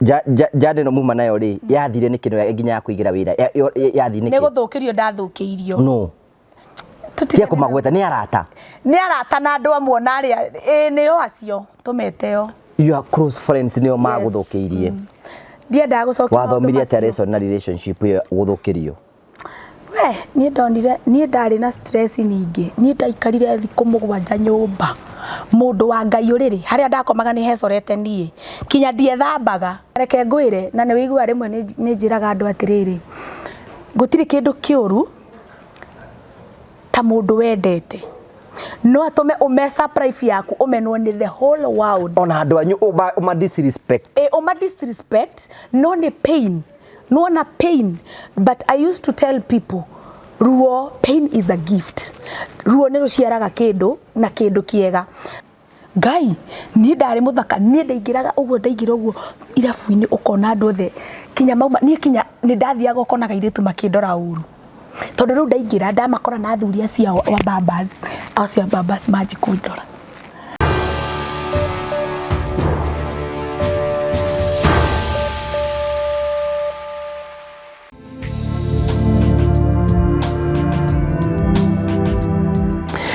Njanda ĩno muma nayo rĩ, yathire nĩkĩ no nginya ya kũigĩra wĩra? Yathi nĩkĩ? Nĩ gũthũkĩrio ndathũkĩirio. No tia kũmagweta, nĩ arata. Nĩ arata na andũ amwe na arĩa ĩ nĩo acio tũmeteo. Your close friends nĩo magũthũkĩirie. Ndiendaga gũcokia. Wathomire atĩa lesson na relationship ĩyo gũthũkĩrio? We niĩ ndonire niĩ ndarĩ na stress nyingĩ. Niĩ ndaikarire thikũ 7 nyũmba, mũndũ wa Ngai ũrĩrĩ harĩa ndakomaga nĩ hecorete niĩ, kinya ndiethambaga. Reke ngwĩre na nĩ wĩiguaga rĩmwe nĩ njĩraga andũ atĩrĩrĩ, gũtirĩ kĩndũ kĩũru ta mũndũ wendete. No atũme ũ mess up life yaku, ũmenwo nĩ the whole world. Ona andũ anyu ũma disrespect. Ĩ ũma disrespect no nĩ pain. Nĩwona pain, but I used to tell people ruo, pain is a gift. Ruo nĩ rũciaraga kĩndũ na kĩndũ kĩega. Ngai, niĩ ndarĩ mũthaka, niĩ ndaingĩraga ũguo, ndaingĩra ũguo irabu-inĩ ũkona andũ othe kinya mauma, niĩ kinya nĩ ndathiaga ũkonaga airĩtu makĩndora ũru. Tondũ rĩu ndaingĩra ndamakora na athuri acio wa babas, acio a babas manji kũndora.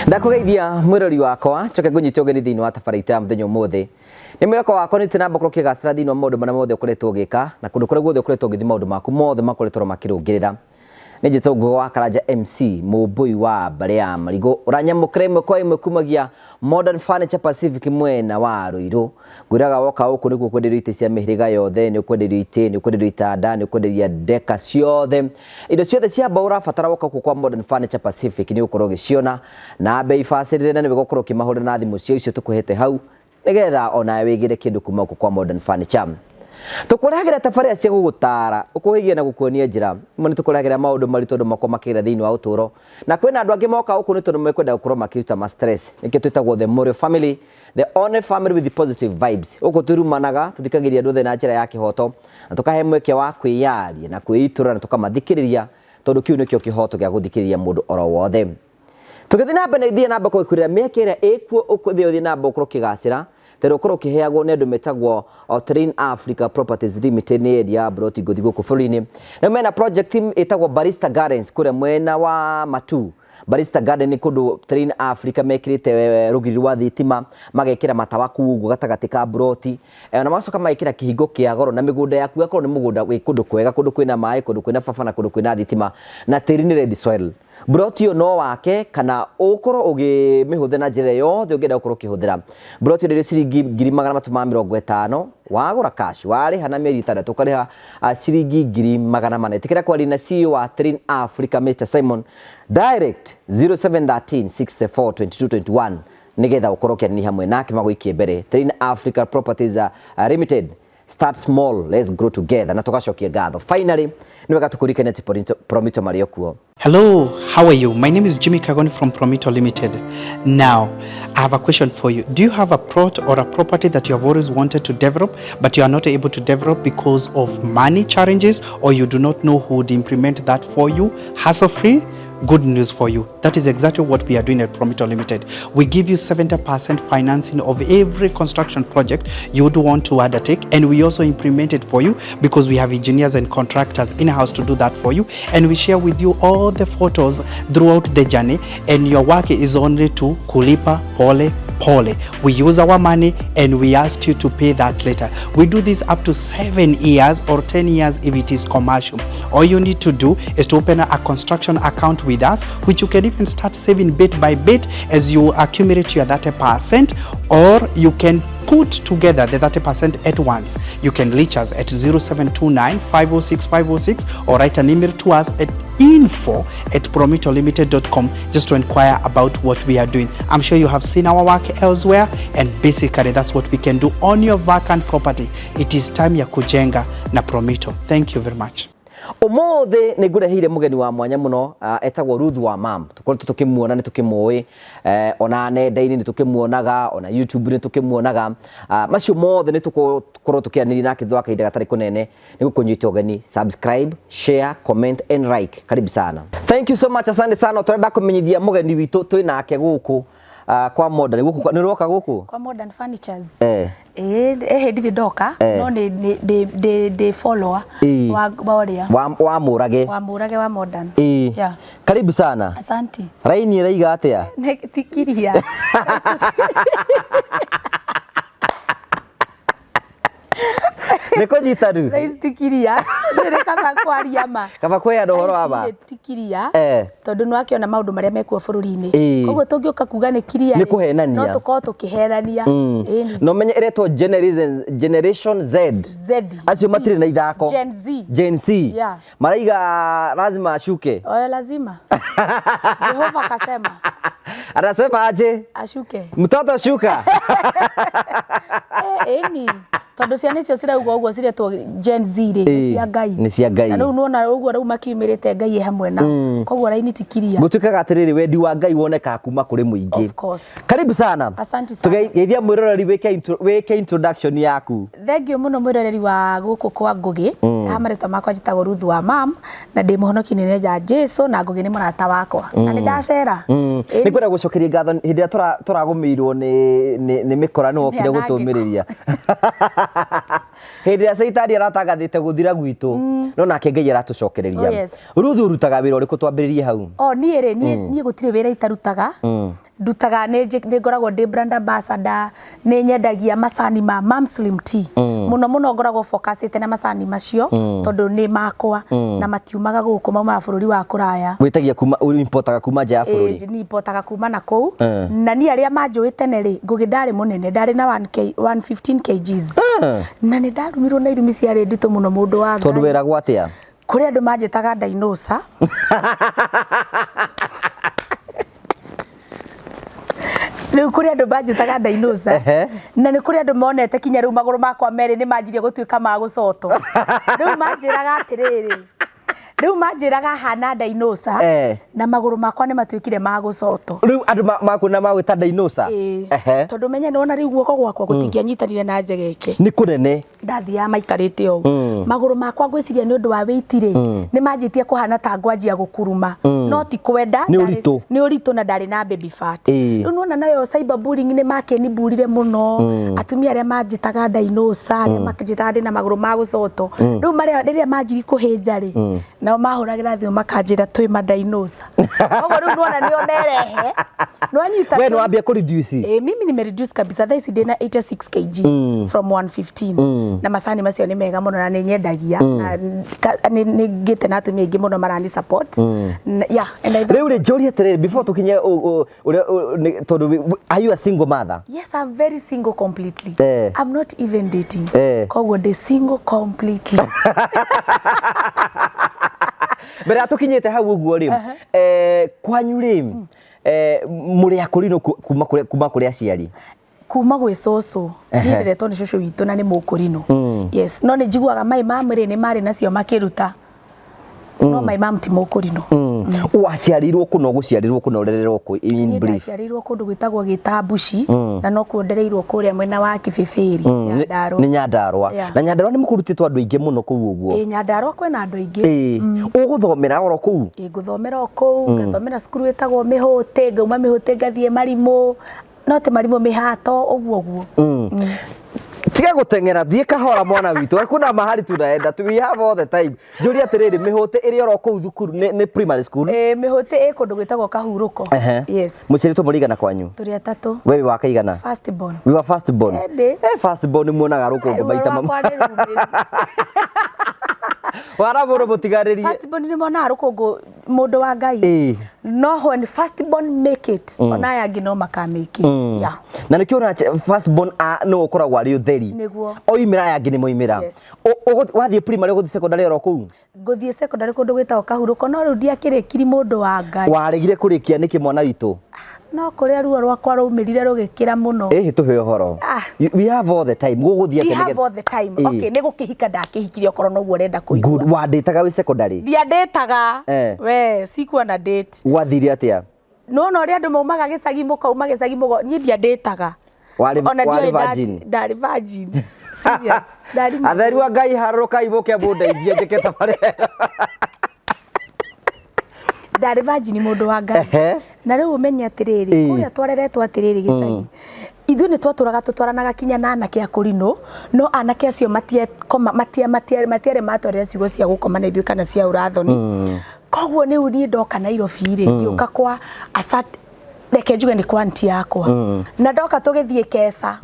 Ndakũgeithia mwĩrori wakwa, njoke ngũnyite ũgeni thĩinĩ wa tabarĩra itũ ya mũthenya ũmũthĩ. Nĩ mwĩhoko wakwa nĩ namba ũkorwo ũkĩgacĩra thĩinĩ wa maũndũ marĩa mothe ũkoretwo ũgĩka na kũndũ kũrĩa guothe ũkoretwo ũgĩthiĩ, maũndũ maku mothe makoretwo makĩrũngĩrĩra. Nĩ njĩtwo Ngũgĩ wa Karanja MC, mũmbũi wa mbarĩ ya Marigũ, ũranyamũkĩra ĩmwe kwa ĩmwe kumagia Modern Furniture Pacific mwena wa Ruiru. Ngwĩraga woka gũkũ nĩkuo kwenderio itĩ cia mĩhĩrĩga yothe, nĩ ũkwenderio itĩ, nĩ ũkwenderio itanda, nĩ ũkwenderia ndeka ciothe, indo ciothe cia mbaũ ũrabatara woka gũkũ kwa Modern Furniture Pacific nĩ ũgũkorwo ũgĩciona na mbei bacĩrĩre, na nĩ wega ũkorwo ũkĩmahũrĩra na thimũ cio icio tũkũhete hau nĩgetha onawe wĩgĩre kĩndũ kuma gũkũ kwa Modern Furniture. Tũkũrehagĩra tabarĩra cia gũgũtara, gũkũhĩgia na gũkuonia njĩra. Rĩmwe nĩ tũkũrehagĩra maũndũ maritũ andũ makoragwo makĩgerera thĩinĩ wa ũtũũro. Na kwĩna andũ angĩ moka gũkũ nĩ tondũ mekwenda gũkorwo makĩruta ma stress. Nĩkĩo twĩtagwo The Morio Family, the only family with positive vibes. Gũkũ tũtirumanaga, tũthikagĩrĩria andũ othe na njĩra ya kĩhoto, na tũkahe mweke wa kwĩyaria na kwĩitũrũra na tũkamathikĩrĩria, tondũ kĩu nĩkĩo kĩhoto gĩa gũthikĩrĩria mũndũ oro wothe. Tũgĩthiĩ na mbere na ithiĩ na mbere kũgĩkwĩrĩra mĩeke ĩrĩa ĩkuo ũkũthiĩ ũthiĩ na mbere ũkorwo ũkĩgacĩra, tondũ ũkorwo ũkĩheagwo nĩ andũ metagwo Terrain Africa Properties Limited, nĩ endia a mburoti ngũthi gũkũ bũrũri-inĩ. Rĩu mena project ĩtagwo Barista Gardens kũrĩa mwena wa Matu. Barista Garden nĩ kũndũ Terrain Africa mekĩrĩte rũgiri rwa thitima, magekĩra matawa kũu ũguo gatagatĩ ka mburoti, na magacoka magekĩra kĩhingo kĩa goro, na mĩgũnda yaku ĩgakorwo nĩ mũgũnda wĩ kũndũ kwega, kũndũ kwĩna maĩ, kũndũ kwĩna baba na kũndũ kwĩna thitima, na tĩri nĩ red soil. Mburoti ĩyo no wake kana ũkorwo ũgĩmĩhũthĩra na njĩra yothe ũngĩenda gũkorwo ũkĩhũthĩra. Mburoti ĩyo nĩ ciringi 350,000, wagũra cash, warĩha na mĩeri 6 ũkarĩha ciringi 400,000. Ĩtĩkĩra kwaria na CEO wa Terrain Africa Mr Simon direct 0713 64 22 21 nĩgetha ũkorwo ũkĩaranĩria hamwe nake magũikie mbere. Terrain Africa Properties Limited. Start small, let's grow together. Na tũgacokia ngatho. Finally, nĩ wega tũkũririkanie atĩ Promito marĩ o kuo. Hello, how are you? My name is Jimmy Kagoni from Promito Limited. Now, I have a question for you. Do you have a plot or a property that you have always wanted to develop, but you are not able to develop because of money challenges, or you do not know who would implement that for you hassle-free? Good news for you. That is exactly what we are doing at Promito Limited. We give you 70% financing of every construction project you would want to undertake, and we also implement it for you because we have engineers and contractors in-house to do that for you, and we share with you all the photos throughout the journey, and your work is only to kulipa pole pole. We use our money and we ask you to pay that later. We do this up to 7 years or 10 years if it is commercial. All you need to do is to open a construction account with us, which you can even start saving bit by bit as you accumulate your 30%, or you can put together the 30% at once. You can reach us at 0729 506 506 or write an email to us at info@promitolimited.com just to inquire about what we are doing. I'm sure you have seen our work elsewhere, and basically that's what we can do on your vacant property. It is time ya kujenga na Promito. Thank you very much. Ũmũthĩ nĩ ngũreheire mũgeni wa mwanya mũno, etagwo Ruth wa Mam. Tũkoretwo tũkĩmuona, nĩ tũkĩmũĩ, ona nenda-inĩ nĩ tũkĩmuonaga, ona YouTube nĩ tũkĩmuonaga. Macio mothe nĩ tũgũkorwo tũkĩaranĩria nake thutha wa kahinda gatarĩ kũnene. Nĩ gũkũnyita ũgeni, subscribe, share, comment and like. Karibu sana. Thank you so much, asante sana. Tũrenda kũmenyithia mũgeni witũ twĩ nake gũkũ. Kwa Modern gũkũ nĩ ũroka gũkũ? Kwa Modern Furnitures. Eh. Ĩĩ, ĩhĩ ndirĩ ndoka. Eh. No nĩ follower Ĩĩ. wa ũrĩa wa Mũrage. Wa Mũrage wa Modern. Ĩĩ. Yeah. Karibu sana. Asante. Raini ĩraiga atĩa? Tikiria. Nĩ kũnyitanu. Thaa tikiria nĩ kaba kwaria ma. Kaba kwĩyana ũhoro wa ma. Thaa ici tikiria. Eh. Tondũ nĩ wakĩona maũndũ marĩa mekuo bũrũri-inĩ. Ĩĩ. Koguo tũngĩũka kuga nĩ kiria Nĩ rĩ, kũhenania. no tũkorwo tũkĩhenania. Ĩni. No menye ĩretwo generation Z. Z. Acio matirĩ na ithako. Gen Z. Gen Z. Yeah. Maraiga lazima ashuke. Oyo lazima. Jehova akasema. Anasema aje? Ashuke. Mtoto shuka. Eh, ĩni tondũ ciana icio cirauga ũguo ciretwo Gen Z rĩ, nĩ Ĩĩ, cia Ngai. Nĩ cia Ngai. Na rĩu nĩwona ũguo rĩu makiumĩrĩte Ngai e hamwe nao, koguo raini ti kiria. Gũtuĩkaga atĩrĩrĩ, wendi wa Ngai wonekaga kuma kũrĩ mũingĩ. Of course. Karibu sana. Asante sana. Tũgeithia mwĩroreri wĩke introduction yaku. Thank you mũno mwĩroreri wa gũkũ kwa Ngũgĩ. Ha marĩtwa makwa njĩtagwo Ruth wa mam na ndĩ mũhonoki nĩ nja Jesu na Ngũgĩ nĩ mũrata wakwa na nĩ ndacera. Ĩni. Nĩ ngwenda gũcokeria ngatho hĩndĩ ĩrĩa tũragũmĩirwo nĩ mĩkora nĩ wokire Mĩanangĩko. gũtũmĩrĩria. Hĩndĩ ĩrĩa caitani aratangathĩte gũthira gwitũ, no nake Ngai aratũcokereria. Oh, yes. Ruth, ũrutaga wĩra ũrĩkũ? Twambĩrĩrie hau. O niĩ rĩ, niĩ gũtirĩ wĩra itarutaga. Ndutaga nĩ ngoragwo ndĩ brand ambassador, nĩ nyendagia macani ma Mam Slim Tea. Mũno mũno ngoragwo focusĩte na macani macio tondũ nĩ makwa na matiumaga gũkũ, maumaga bũrũri wa kũraya. Wĩtagia kuma, importaga kuma nja ya bũrũri? Ĩĩ, ni importaga kuma na kũu. Eh. Na niĩ arĩa manjũĩ tene rĩ, Ngũgĩ ndarĩ mũnene, ndarĩ na 1K 115 kgs. Na nĩ ndarumirwo na irumi ciarĩ nditũ mũno, mũndũ wa Tondũ Ngai. weragwo atĩa? Kũrĩ andũ manjĩtaga dinosaur. Rĩu kũrĩ andũ manjĩtaga dinosaur. Na nĩ kũrĩ andũ monete kinya rĩu magũrũ makwa merĩ nĩ manjirie gũtuĩka ma gũcotwo. Rĩu manjĩraga atĩrĩrĩ, rĩu manjĩraga hana dinosaur. Eh. Na magũrũ makwa nĩ matuĩkire ma gũcotwo. Rĩu andũ makuona magwĩta dinosaur. Ĩĩ. Ehe. Tondũ menye nĩwona rĩu guoko gwakwa gũtingĩanyitanire na njegeke. Nĩ kũnene. Ndathiaga maikarĩte ũũ, magũrũ makwa ngwĩciria nĩ ũndũ wa weight rĩ, nĩ manjĩtie kũhana ta ngwanjia gũkuruma, no ti kwenda. Nĩ ũritũ. Nĩ ũritũ na ndarĩ na baby fat. Ĩĩ. Rĩu nĩwona nayo cyberbullying nĩ makĩnimburire mũno, atumia arĩa manjĩtaga dinosaur, arĩa manjĩtaga ndĩna magũrũ ma gũcotwo, rĩu marĩa rĩrĩa manjiri kũhĩnja rĩ, nao mahũragĩra thimũ makanjĩra twĩ ma dinosaur. Koguo rĩu nĩwona nĩo merehe nĩwanyita. We nĩ wambia kũ reduce? Eh, mimi nimereduce kabisa. Thaa ici ndĩna 86 kg from 115, na macani macio nĩ mega mũno na nĩ nyendagia na nĩ ngĩte na atumia aingĩ mũno marani support. Yeah, and I Rĩu rĩ, njũrie atĩrĩrĩ before tũkinye ũrĩa tondũ are you a single mother? Yes, I'm very single completely. Eh. I'm not even dating. Eh. Koguo ndĩ single completely. Mbere ya tũkinyĩte hau ũguo rĩ, kwanyu rĩ, mũrĩ akũrinũ kuma kũrĩ aciari? Kuma gwĩ cũcũ. Niĩ ndĩretwo nĩ cũcũ witũ na nĩ mũkũrinũ, yes, no nĩ njiguaga mai mam rĩ nĩ marĩ nacio makĩruta, no my mam ti mũkũrinũ. Waciarirwo kũ na ũgũciarirwo kũ na ũrererwo kũ in Niĩ brief? ndaciarĩirwo kũndũ gwĩtagwo Gĩtambuci na nokuo ndereirwo kũrĩa mwena wa Kibĩbĩri, Nyandarũa. Nĩ Nyandarũa? Yeah. Na Nyandarũa nĩ mũkũrutĩtwo andũ aingĩ mũno kũu ũguo? Ĩ, Nyandarũa kwĩna andũ aingĩ. Ĩĩ, ũgũthomera oro kũu? Ĩ, ngũthomera o kũu, ngathomera cukuru ĩtagwo Mĩhũtĩ, ngauma Mĩhũtĩ ngathiĩ Marimũ, no ti Marimũ, Mĩhato, ũguo ũguo. Tiga gũteng'era, thiĩ kahora mwana witũ, kuna mahali tunaenda, we have all the time. Njũrie atĩrĩrĩ, Mĩhũtĩ ĩrĩ oro kũu thukuru nĩ primary school? Ĩ, Mĩhũtĩ ĩ kũndũ gwĩtagwo Kahurũko. Yes. Mũciarĩtwo mũrĩ igana kwanyu? Tũrĩ atatũ. We wĩ wa kaigana? First born. We wa first born? Ĩndĩ. Eh, first born muonaga rũkũngũ Ruo maita rwakwa nĩ rumĩru. wara mũndũ mũtigarĩrie. First born nĩ monaga rũkũngũ, mũndũ wa Ngai. No when first born make it, ona aya angĩ no maka make it, yeah. Na nĩkĩo ona first born no ũkoragwo arĩ ũtheri. Nĩguo. Oimĩra aya angĩ nĩ moimĩra. Yes. Wathiĩ primary ũgũthiĩ secondary oro kũu? Ngũthiĩ secondary kũndũ gwĩtagwo Kahurũko, no rĩu ndiakĩrĩkiri, mũndũ wa Ngai. Waregire kũrĩkia nĩkĩ, mwana witũ? No kũrĩa ruo rwakwa raumĩrire rũgĩkĩra mũno. Ĩhĩ, tũhe ũhoro. Ah. We have all the time gũgũthiĩ We atĩa have all the time. Okay, nĩ gũkĩhika ndakĩhikire, okorwo noguo ũrenda kũigua. Good, wandĩtaga wĩ secondary? Ndiandĩtaga. Eh. We sikuwa na date. Gwathire atĩa? Nona ũrĩa andũ maumaga gĩcagi, mũkauma gĩcagi mũgo, niĩ ndiandĩtaga. Ona Warĩ ndiũĩ virgin? Ndarĩ virgin. Serious. Ndarĩ. Atheru a Ngai, harũrũkai mũke mũndeithie njĩke tabarĩra. Ndarĩ virgin, mũndũ wa Ngai. Na rĩu ũmenye atĩrĩrĩ, kũrĩa twareretwo atĩrĩrĩ gĩcagi, ithuĩ nĩ twatũraga tũtwaranaga kinya na anake a kũrinũ, no anake acio matiekoma matia matia matiarĩ matwarĩra ciugo cia gũkoma na ithuĩ kana cia ũrathoni. Koguo rĩu niĩ ndoka Nairobi rĩ, ngĩũka kwa asat, reke njuge nĩ kwa aunty yakwa, na ndoka tũgĩthiĩ Keca.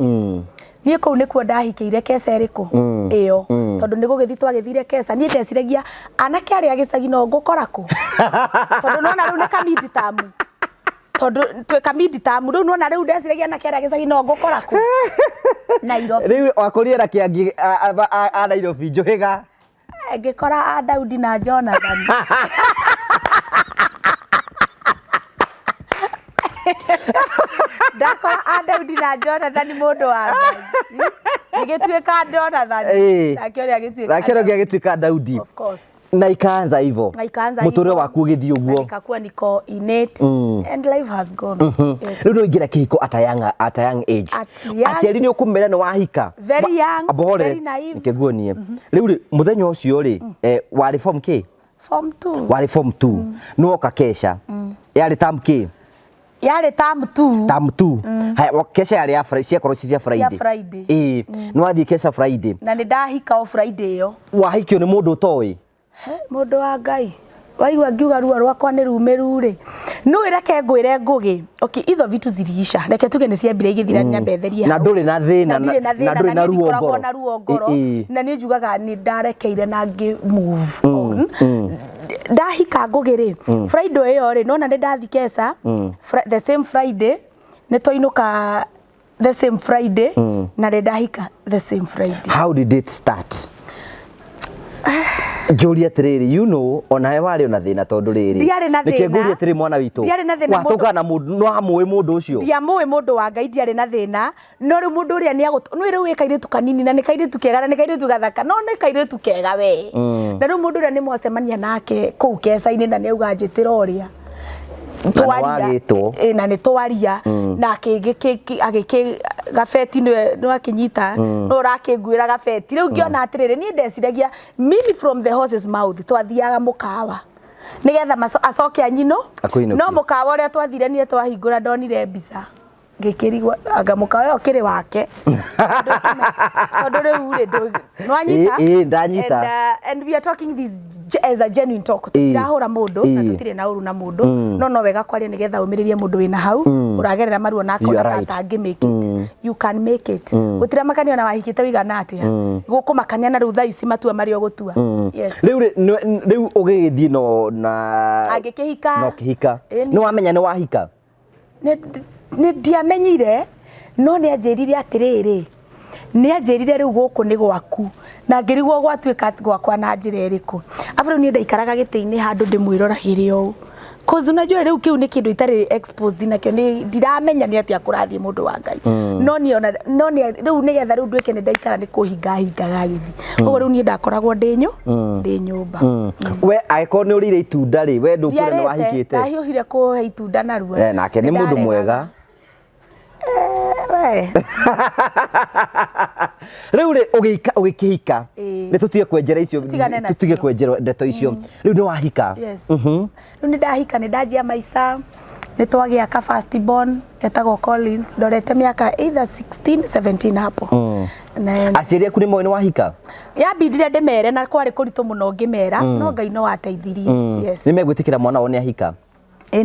Niĩ kũu nĩkuo ndahikĩire. Keca ĩrĩkũ ĩyo? Tondũ nĩ gũgĩthiĩ twagĩthire Keca, niĩ ndeciragia anake arĩa gĩcagi no ngũkora kũ, tondũ nona rĩu nĩ kamindi tamu, tondũ twĩ kamindi tamu rĩu, nona rĩu ndeciragia anake arĩa gĩcagi no ngũkora kũ Nairobi. Rĩu wakũria na kĩangi a Nairobi njũhĩga. Ngĩkora a Daudi na Jonathan. Ndakora a Daudi na Jonathan, mũndũ wa Ngai, gĩgĩtuĩka Jonathan. Nake ũrĩa agĩtuĩka Nake ũrĩa ũngĩ agĩtuĩka Daudi. Of course. Na ikaanza hivyo. Na ikaanza Mũtũrĩre hivyo. waku ũgĩthiĩ Na ũguo. nikakuwa niko in it and life has gone, yes. Rĩu nĩ waingĩra kĩhiko at a young age. At young- Aciari nĩ ũkũmera nĩ wahika? Very young, Amba very naive. Reke nguonie rĩu rĩ, mũthenya ũcio rĩ, warĩ form k? Form 2. Warĩ form 2, nĩ woka kesha, yarĩ term k? Yarĩ term 2. Term 2. Haya, kesha yarĩ ya Friday, ciakorwo ci cia Friday. Friday. Ĩĩ, nĩ wathiĩ kesha Friday. Na nĩ ndahika o Friday ĩyo. Wahikio nĩ mũndũ ũtoĩ? He, mũndũ wa Ngai, waigua ngiuga ruo rwakwa nĩ rumĩru rĩ, nĩ reke ngwĩre ngũgĩ, okay, hizo vitu ziliisha, reke tuge nĩ ciambire igĩthira, nyambe therie Na hau. ndũrĩ na thĩna, na ndirĩ na na thĩna, ndũrĩ na niĩ ruo ndikoragwo ngoro. na ruo ngoro. Ĩ, ĩ. Na niĩ njugaga nĩ ndarekeire na ngĩ move on. Ndahika ngũgĩ rĩ, Friday ĩyo rĩ, nona nĩ ndathi keca the same Friday, nĩ twainũka the same Friday, na nĩ ndahika the same Friday. How did it start? Njũrie atĩrĩrĩ, onawe warĩ ona thĩna tondũ rĩrĩ, Ndiarĩ na reke thĩna. ngũrie atĩrĩ, mwana witũ, Ndiarĩ na thĩna. Watũngana na mũndũ, no amũĩ mũndũ ũcio? Ndiamũĩ, mũndũ wa Ngai, ndiarĩ na thĩna, no rĩu mũndũ ũrĩa nĩ agũtũ nĩ rĩu wĩ kairĩtu kanini, na nĩ kairĩtu kega, na nĩ kairĩtu gathaka, no nĩ kairĩtu kega we. Na rĩu mũndũ ũrĩa nĩ mwacemania nake kũu keca-inĩ, na nĩ auga njĩtĩra ũrĩa Na nĩ wagĩtwo. Ĩ, na nĩ twaria na agĩkĩ gabeti nĩwe nĩ akĩnyita no ũrakĩnguĩra gabeti. Rĩu ngĩona atĩrĩrĩ, niĩ ndeciragia mimi from the horse's mouth, twathiaga mũkawa nĩgetha acoke anyino. Akũinũkie. No mũkawa ũrĩa twathire, niĩ twahingũra ndonire mbica ngĩkĩrigwo anga mũkawa ũyũ ũkĩrĩ wake, tondũ rĩu rĩ nĩwanyita. Ĩ, ĩ, ndanyita. And we are talking this as a genuine talk. Tũtirahũra mũndũ na tũtirĩ na ũru na mũndũ, no no wega kwaria nĩgetha ũmĩrĩrie mũndũ wĩna hau ũragerera maruo na You akona are right. ta atangĩ make it. You can make it. Gũtiramakania ona wahikĩte wĩigana atĩa, gũkũmakania na rĩu thaa ici matua marĩa ũgũtua, yes. Rĩu rĩ, rĩu ũgĩgĩthiĩ no na Angĩkĩhika. Na ũkĩhika. Ĩ, Nĩ wamenya nĩ wahika? Nĩ ndiamenyire, no nĩ anjĩrire atĩrĩrĩ, nĩ anjĩrire rĩu gũkũ nĩ gwaku, na ngĩrigwo gwatuĩka gwakwa na njĩra ĩrĩkũ. Abu rĩu niĩ ndaikaraga gĩtĩ-inĩ handũ ndĩmwĩroragĩre ũũ. Cause unajua rĩu kĩu nĩ kĩndũ itarĩ exposed nakĩo, nĩ ndiramenya nĩ atĩa kũrathiĩ, mũndũ wa Ngai. No niĩ ona no nĩ rĩu nĩgetha rĩu nduĩke nĩ ndaikara nĩ kũhinga hingaga gĩthi. Ũguo rĩu niĩ ndakoragwo ndĩ nyũmba. We angĩkorwo nĩ ũrĩire itunda rĩ, we ndũkuona nĩ Ndiarĩte, wahikĩte? Ndahiũhire kũhe itunda narua. Eh, nake nĩ mũndũ Nĩndaregaga. mwega. We. Rĩu rĩ, ũgĩika ũgĩkĩhika, Ĩĩ. nĩ tũtige kwenjera icio. Tũtigane nacio. Tũtige kwenjera ndeto icio, rĩu nĩ wahika. Yes. Rĩu nĩ ndahika, nĩ ndanjia maica, nĩ twagĩa ka first born etagwo Collins, ndorete mĩaka either 16 17 hapo. Na Aciari aku nĩ moĩ nĩ wahika? Yambindire ndĩmere, na kwarĩ kũritũ mũno ngĩmera, no Ngai no ateithirie. Yes. Nĩ megwĩtĩkĩra mwana wao nĩ ahika? Ĩ,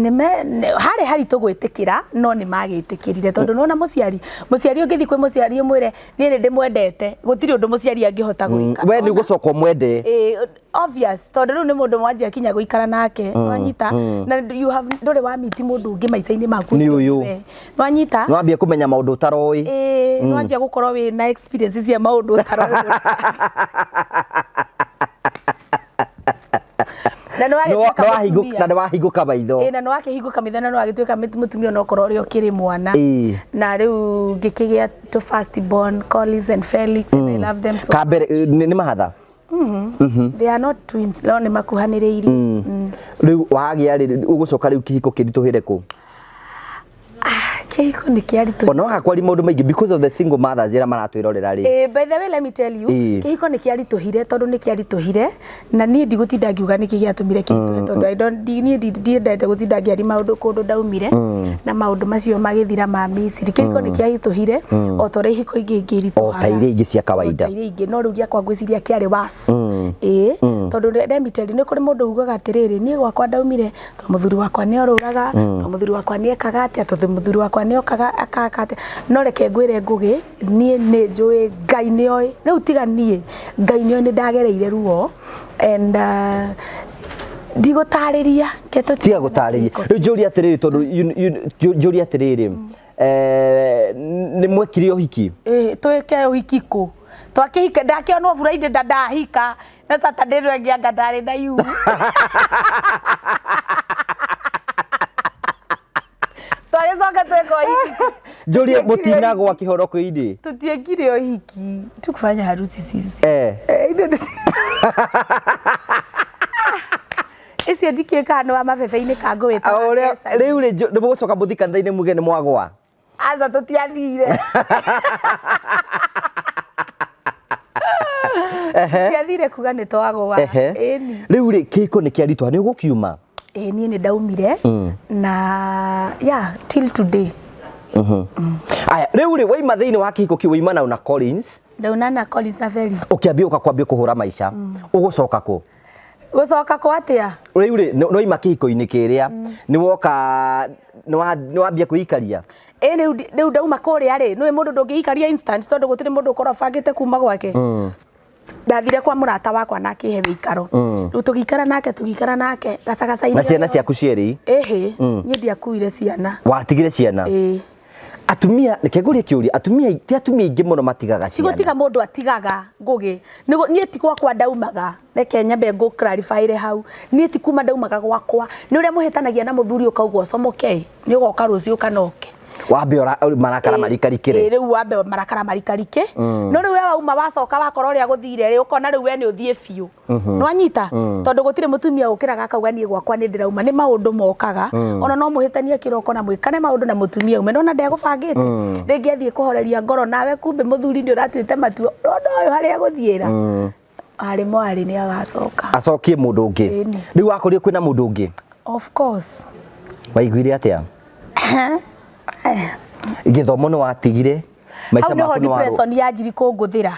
harĩ haritũ gwĩtĩkĩra, no nĩ magĩtĩkĩrire, tondũ nĩwona mũciari ũngĩthiĩ kwĩ mũciari ũmwĩre niĩ nĩ ndĩmwendete, gũtirĩ ũndũ mũciari angĩhota gwĩka. We nĩ ũgũcoka ũmwende. Ĩ, obvious, tondũ rĩu nĩ mũndũ mwanjia kinya gũikara nake, nwanyita, na you have ndũrĩ wa miti mũndũ ũngĩ maica-inĩ maku. Nĩ ũyũ. We. Nwanyita. Nĩ wambia kũmenya maũndũ ũtaroĩ. Ĩ, nwanjia gũkorwo wĩ na experience cia maũndũ ũtaroĩ na nĩ wagĩtuĩka mũtumia. Na nĩ wahingũka maitho. Ĩ, na nĩ wakĩhingũka maitho, na nĩ wagĩtuĩka mũtumia onokorwo ũrĩa ũkĩrĩ mwana. Na rĩu ngĩkĩgĩa to first born, Collins and Felix, and I love them so. Kambere nĩ mahatha? They are not twins, no nĩ makuhanĩrĩirie. Rĩu wagĩa rĩ, ũgũcoka rĩu kĩhiko kĩritũhĩre kũ? Ah, Kĩhiko nĩ kĩaritũ. Ona wagakwari maũndũ maingĩ because of the single mothers arĩa maratwĩrorera rĩ. Eh, by the way, let me tell you, kĩhiko nĩ kĩaritũhire tondũ nĩ kĩaritũhire na niĩ ndigũtinda ngiuga nĩkĩ gĩatũmire kĩritũhe tondũ I don't niĩ ndiendete gũtinda ngĩaria maũndũ kũndũ ndaumire na maũndũ macio magĩthira ma Misiri. Kĩhiko nĩ kĩaritũhire o ta ũrĩa ihiko ingĩ ingĩ iritũhaga. O ta iria ingĩ cia kawaida. O ta iria ingĩ, no rĩu gĩakwa ngwĩciria kĩarĩ worse. Ĩĩ, tondũ let me tell you, nĩ kũrĩ mũndũ ugaga atĩrĩrĩ, niĩ gwakwa ndaumire tondũ mũthuri wakwa nĩ orũraga, tondũ mũthuri wakwa nĩ ekaga atĩa, tondũ mũthuri wakwa nĩ okaga akaka atĩa. No reke ngwĩre Ngũgĩ, niĩ nĩ njũĩ Ngai nĩ oĩ, rĩu tiga niĩ, Ngai nĩ oĩ nĩ ndagereire ruo and ndigũtarĩria. Reke tũtigane Tiga na gũtarĩria. kĩhiko. Rĩu njũrie atĩrĩrĩ, tondũ njũrie atĩrĩrĩ, nĩ mwekire ũhiki? Ĩĩ, twĩke ũhiki kũ? Twakĩhika, ndakĩonwo Friday nda ndahika, na Saturday ĩno ĩngĩ anga ndarĩ na ihu. Twagĩcoka tweka ũhiki. Njũrie Tũtiekire mũtinagwa ũhiki. kĩhoroko-inĩ? Tũtiekire ũhiki. Tukufanya harusi sisi. Ithuĩ icio ndikĩũĩ kana nĩ wa mabebe-inĩ ka ngũwĩta wa Ũrĩa mbeca. rĩu rĩ, nĩ mũgũcoka mũthiĩ kanitha-inĩ muge nĩ mwagwa? Aca, tũtiathire. Tũtiathire kuga nĩ twagwa. Ĩni. Rĩu rĩ, kĩhiko nĩ kĩaritũha, nĩ ũgũkiuma? Ĩĩ, niĩ nĩ ndaumire na yeah, till today. Aya, rĩu rĩ, waima thĩinĩ wa kĩhiko kĩu, waima na Collins. Ndauna na Collins na Felix. Ũkĩambia ũka kwambia kũhũra maica. Ũgũcoka kũ? Gũcoka kũ atĩa? Rĩu rĩ, nĩ waima kĩhiko-inĩ kĩrĩa, nĩ woka, nĩ wambia kwĩikaria? Ĩĩ, rĩu ndauma kũrĩa rĩ, nĩũĩ mũndũ ndũngĩikaria instant tondũ gũtirĩ mũndũ ũkoragwo ũbangĩte kuma gwake. Ndathire kwa mũrata wakwa na akĩhe wĩikaro. Rĩu tũgĩikara nake gacagaca-inĩ. Na ciana ciaku cierĩ? Ĩhĩ, niĩ ndiakuire ciana. Watigire ciana? Ĩĩ. Atumia, reke ngũrie kĩũria, atumia, ti atumia aingĩ mũno matigaga ciana. Tigũtiga mũndũ atigaga, Ngũgĩ. Niĩ ti gwakwa ndaumaga, reke nyambe ngũ clarify hau. Niĩ ti kuma ndaumaga gwakwa. Nĩ ũrĩa mũhĩtanagia na mũthuri ũkauga ũcomoke, nĩ ũgoka rũciũ kana ũke. Wambe marakara marikarikĩre. Ĩĩ, rĩu wambe marakara marikarike. No rĩu we wauma wacoka wakora ũrĩa gũthire rĩ, ũkona rĩu we nĩ ũthiĩ biũ. Nĩwanyita? Tondũ gũtirĩ mũtumia ũkĩraga akauga niĩ gwakwa nĩ ndĩrauma, nĩ maũndũ mokaga. Ona no mũhĩtanie kĩroko na mwĩkane maũndũ na mũtumia ume, nona ndegũbangĩte. Rĩngĩ athiĩ kũhoreria ngoro nawe kumbe mũthuri nĩ ũratuĩte matua. Ũndũ ũyũ harĩa gũthiĩra. Arĩ mwarĩ nĩ agacoka. Acokie mũndũ ũngĩ. Ĩni. Rĩu wakorire kwĩna mũndũ ũngĩ? Of course. Waiguire atĩa? Gĩthomo nĩ watigire? Maica Hau nĩho maku nĩ warũ- depression yanjiri kũngũthĩra.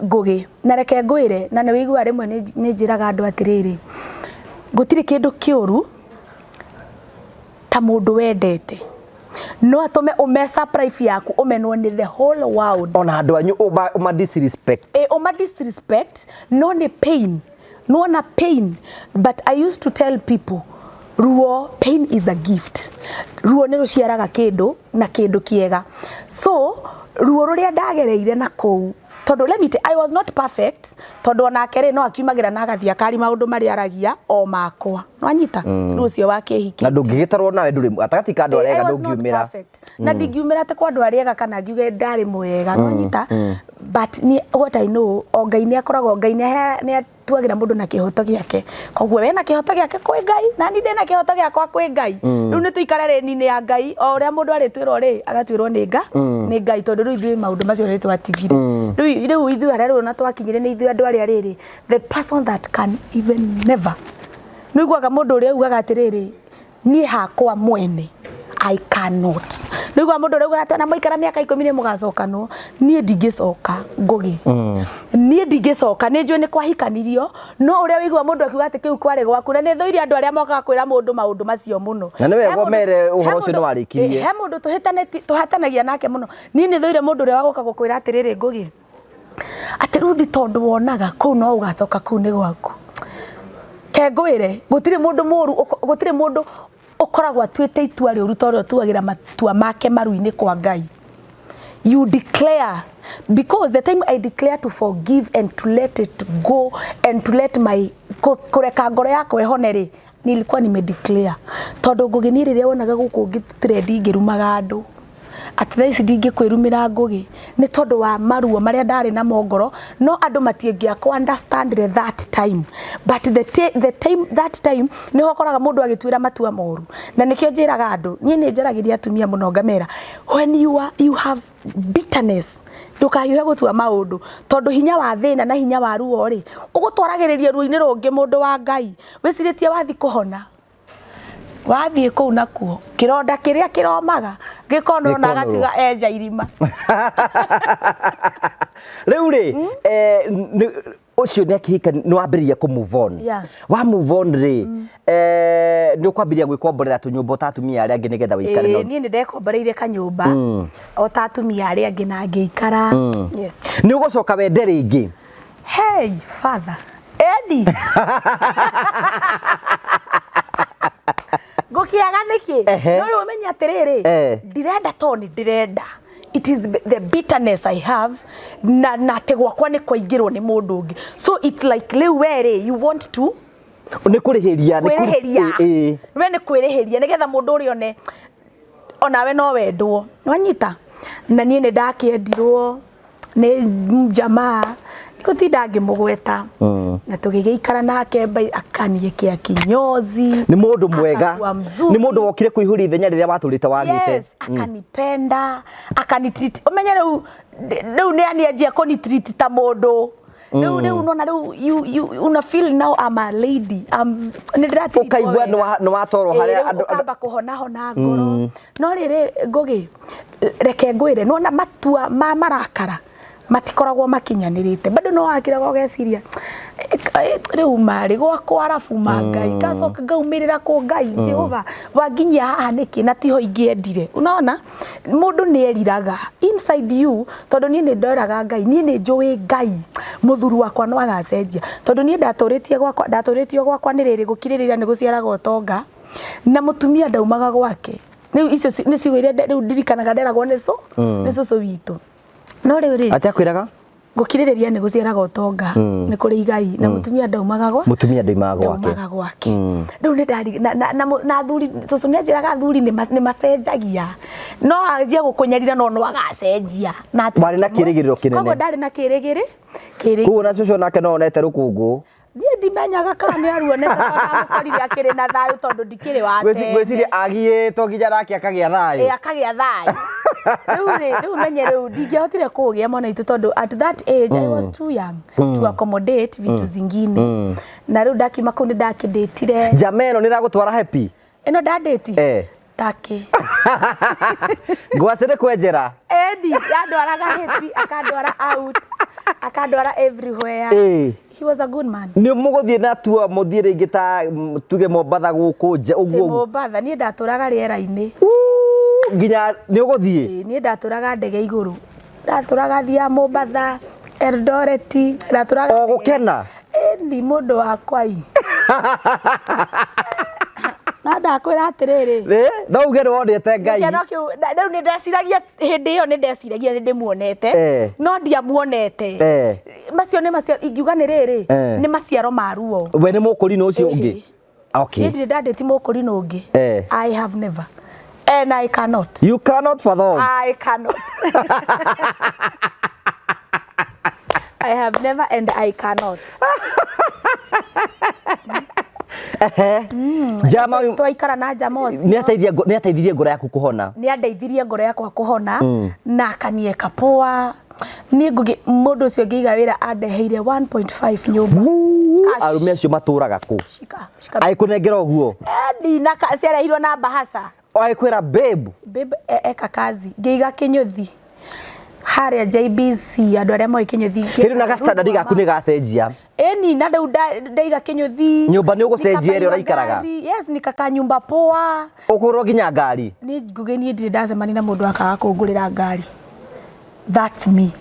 Ngũgĩ. Na reke ngwĩre, na nĩ wĩiguaga rĩmwe nĩ njĩraga andũ atĩrĩrĩ, gũtirĩ kĩndũ kĩũru ta mũndũ wendete. No atũme ũmess up life yaku, ũmenwo nĩ the whole world. Ona andũ anyu ũma disrespect. Ĩ, ũma disrespect, no nĩ pain. Nĩwona pain, but I used to tell people, ruo, pain is a gift. Ruo nĩ rũciaraga kĩndũ na kĩndũ kĩega. So, ruo rũrĩa ndagereire na kũu, tondũ let me tell, I was not perfect, tondũ onake rĩ no akiumagĩra na agathiĩ akari maũndũ marĩa aragia o makwa. Nĩwanyita? Rĩu ũcio wa kĩhiki. Na ndũngĩgĩtarwo nawe ndũrĩ gatagatĩ ka andũ arĩa ega I was not ndũngiumĩra. perfect. Na ndingiumĩra atĩ kwa andũ arĩa ega kana ngiuge ndarĩ mwega, nĩwanyita? But ni what I know, o Ngai nĩ akoragwo, Ngai nĩ atuagĩra mũndũ na kĩhoto gĩake. Koguo we na kĩhoto gĩake kwĩ Ngai, na niĩ ndĩna kĩhoto gĩakwa kwĩ Ngai. Rĩu nĩ tũikare rĩni-inĩ ya Ngai, o ũrĩa mũndũ arĩtuĩrwo rĩ, agatuĩrwo nĩ nĩ Ngai, tondũ rĩu ithuĩ maũndũ macio nĩ twatigire. Rĩu ithuĩ harĩa rĩu ona twakinyire nĩ ithuĩ andũ arĩa rĩrĩ, the person that can even never. Nĩ ũiguaga mũndũ ũrĩa ugaga atĩrĩrĩ, niĩ hakwa mwene, I cannot. Nĩ ũiguaga mũndũ ũrĩa ugaga atĩ ona mwaikara mĩaka ikũmi nĩ mũgacokanwo, niĩ ndingĩcoka, Ngũgĩ. Niĩ ndingĩcoka, nĩ njũĩ nĩ kwahikanirio, no ũrĩa ũiguaga mũndũ akiuga atĩ kĩu kwarĩ gwaku, na nĩ thũire andũ arĩa mokaga kwĩra mũndũ maũndũ macio mũno. Na nĩ wega ũmere ũhoro ũcio nĩ warĩkirie. He mũndũ tũhatanagia nake mũno. Niĩ nĩ thũire mũndũ ũrĩa wa gũka gũkwĩra atĩrĩrĩ, Ngũgĩ, atĩ Ruthi tondũ wonaga kũu no ũgacoka kũu nĩ gwaku. Ke ngwĩre, gũtirĩ mũndũ mũru, gũtirĩ mũndũ ũkoragwo atuĩte itua rĩũru ta ũrĩa ũtuagĩra matua make maru-inĩ kwa Ngai. You declare, because the time I declare to forgive and to let it go and to let my kũreka ngoro yakwa ĩhone rĩ, nilikuwa nimedeclare. Tondũ Ngũgĩ niĩ rĩrĩa wonaga gũkũ ngĩ trend ngĩrumaga andũ, Atĩ thaa ici ndingĩkwĩrumĩra Ngũgĩ nĩ tondũ wa maruo marĩa ndarĩ namo ngoro, no andũ matingĩakũ understand that time, but the time, that time nĩho ũkoraga mũndũ agĩtuĩra matua moru. Na nĩkĩo njĩraga andũ, niĩ nĩ njaragĩria atumia mũno ngamera, when you have bitterness, ndũkahiũhe gũtua maũndũ, tondũ hinya wa thĩna na hinya wa ruo rĩ, ũgũtwaragĩrĩria ruo-inĩ rũngĩ. Mũndũ wa Ngai, wĩcirĩtie wathi kũhona, wathiĩ kũu nakuo kĩronda kĩrĩa kĩromaga gĩkonwo na Gĩkonũrwo. Agatiga enja irima. Rĩu rĩ, ũcio nĩ akĩhika, nĩ wambĩrĩria kũ move on. Wa move on rĩ, nĩ ũkwambĩrĩria gwĩkomborera tũnyũmba ta atumia arĩa angĩ nĩgetha wĩikare Ĩĩ, niĩ nĩ ndekomboreire kanyũmba o ta atumia arĩa angĩ na ngĩikara, yes. Nĩ ũgũcoka wende rĩngĩ? Hey father Edi, ngũkĩaga nĩkĩ? No rĩu ũmenye atĩrĩrĩ, ndirenda tondũ nĩ ndĩrenda, it is the bitterness I have na atĩ gwakwa nĩ kwaingĩrwo nĩ mũndũ ũngĩ, so it's like rĩu we rĩ, you want to Nĩ kũrĩhĩria, nĩ kwĩrĩhĩria. We nĩ kwĩrĩhĩria nĩgetha mũndũ ũrĩa one onawe no wendwo, nwanyita. Na niĩ nĩ ndakĩendirwo nĩ jamaa ndigũtinda ngĩmũgweta, na tũgĩgĩikara nake akaniĩkĩa kinyozi. Nĩ mũndũ mwega. Akakuwa mzuri. Nĩ mũndũ wokire kũihũria ithenya rĩrĩa watũrĩte wagĩte. Yes, akanipenda, akanitreat, ũmenye rĩu rĩu nĩ anianjia kũnitreat ta mũndũ rĩu nona rĩu you una feel now I'm a lady, I'm nĩ ndĩratreatwo Ũkaigua wega. nĩ watwarwo harĩa Rĩu ũkamba kũhonahona ngoro. No rĩrĩ Ngũgĩ, reke ngwĩre, nona matua ma marakara matikoragwo makinyanĩrĩte, bado no wakiraga ũgeciria, "Eh, rĩu marĩ gwakwa arabu ma Ngai ngacoka ngaumĩrĩra kũ Ngai Jehova wanginyia haha nĩkĩ na tiho ingĩendire." Unaona mũndũ nĩ eriraga inside you, tondũ niĩ nĩ ndoraga Ngai, niĩ nĩ njũĩ Ngai mũthuri wakwa no agacenjia, tondũ niĩ ndatũrĩtie gwakwa, ndatũrĩtio gwakwa nĩ rĩrĩ gũkirĩrĩria nĩ gũciaraga ũtonga, na mũtumia ndaumaga gwake. Rĩu icio nĩ ciugo iria rĩu ndirikanaga nderagwo nĩ nĩ cũcũ witũ. No rĩu rĩ, Atĩ akwĩraga? Gũkirĩrĩria nĩ gũciaraga ũtonga, nĩ kũrĩ igai, na mũtumia ndaumaga gwa Mũtumia ndoimaga gwake. Ndaumaga gwake. Rĩu nĩ ndari na athuri, cũcũ nĩ anjĩraga athuri nĩ macenjagia, no anjie gũkũnyarira no agacenjia na Warĩ na kĩĩrĩgĩrĩro kĩnene. Koguo ndarĩ na kĩrĩgĩrĩ. Koguo na cũcũ nake no onete rũkũngũ. Niĩ ndimenyaga kana nĩ aruonete, tondũ ndamũkorire akĩrĩ na thayũ, tondũ ndikĩrĩ wa tene. Ngwĩciria agiĩtwo nginya nake akagĩa thayũ. Ĩ, akagĩa thayũ. Rĩu rĩ, rĩu menye rĩu ndingĩahotire kũgĩa mwana witũ, tondũ at that age I was too young to accommodate vitu zingine. Na rĩu ndakiuma kũu nĩ ndakĩndĩtire. Njama ĩno nĩ ĩragũtwara happy? Ĩno ndandĩti. Take. Ngwacĩ nĩ kwenjera. Edi yandwaraga happy, akandwara out, akandwara everywhere. He was a good man. Nĩ mũgũthiĩ na tua mũthiĩ rĩngĩ ta tuge Mombatha gũkũ nja Ĩ, ũguo? Mombatha niĩ ndatũraga rĩera-inĩ. Uu, nginya nĩ ũgũthiĩ? Ĩ, niĩ ndatũraga ndege igũrũ, ndatũraga thiaga Mombatha, Eldoret, ndatũraga O gũkena. Ĩni mũndũ wakwa i na ndakwĩra atĩrĩrĩ, No uge nĩ wonete Ngai. Gĩkeno kĩu rĩu nĩ ndeciragia, hĩndĩ ĩyo nĩ ndeciragia nĩ ndĩmuonete, no ndiamuonete. Macio nĩ macio ingiuga nĩ rĩrĩ, nĩ maciaro ma ruo. We nĩ mũkũrinũ ũcio ũngĩ? Ĩhĩ. Okay. Niĩ ndirĩ ndandĩti mũkũrinũ ũngĩ. I have never and I cannot. You cannot fathom. I cannot. I have never and I cannot. Njama Twaikara na njama ũcio. Nĩ ateithirie ngoro yaku kũhona. Nĩ andeithirie ngoro yakwa kũhona na akanieka poa. Niĩ Ngũgĩ, mũndũ ũcio ngĩiga wĩra andeheire 1.5 nyũmba. Cash. Arũme acio matũraga kũ? Shika, shika. Agĩkũnengera ũguo? Edi na ciarehirwo na bahasa. Agĩkwĩra, "Babe." Babe, eka kazi. Ngĩiga kĩnyũthi harĩa JBC, andũ arĩa moĩ kĩnyũthi. Rĩu na gastandard gaku nĩ gacenjia. Ĩni, na rĩu ndaiga kĩnyũthi. Nyũmba nĩ ũgũcenjia ĩrĩa Nikabaiwa ũraikaraga? ngari. Yes, nikaka nyumba poa. Ũkũgũrwo nginya ngari? Niĩ Ngũgĩ, niĩ ndirĩ ndacemania na mũndũ akaga kũngũrĩra ngari. That's me.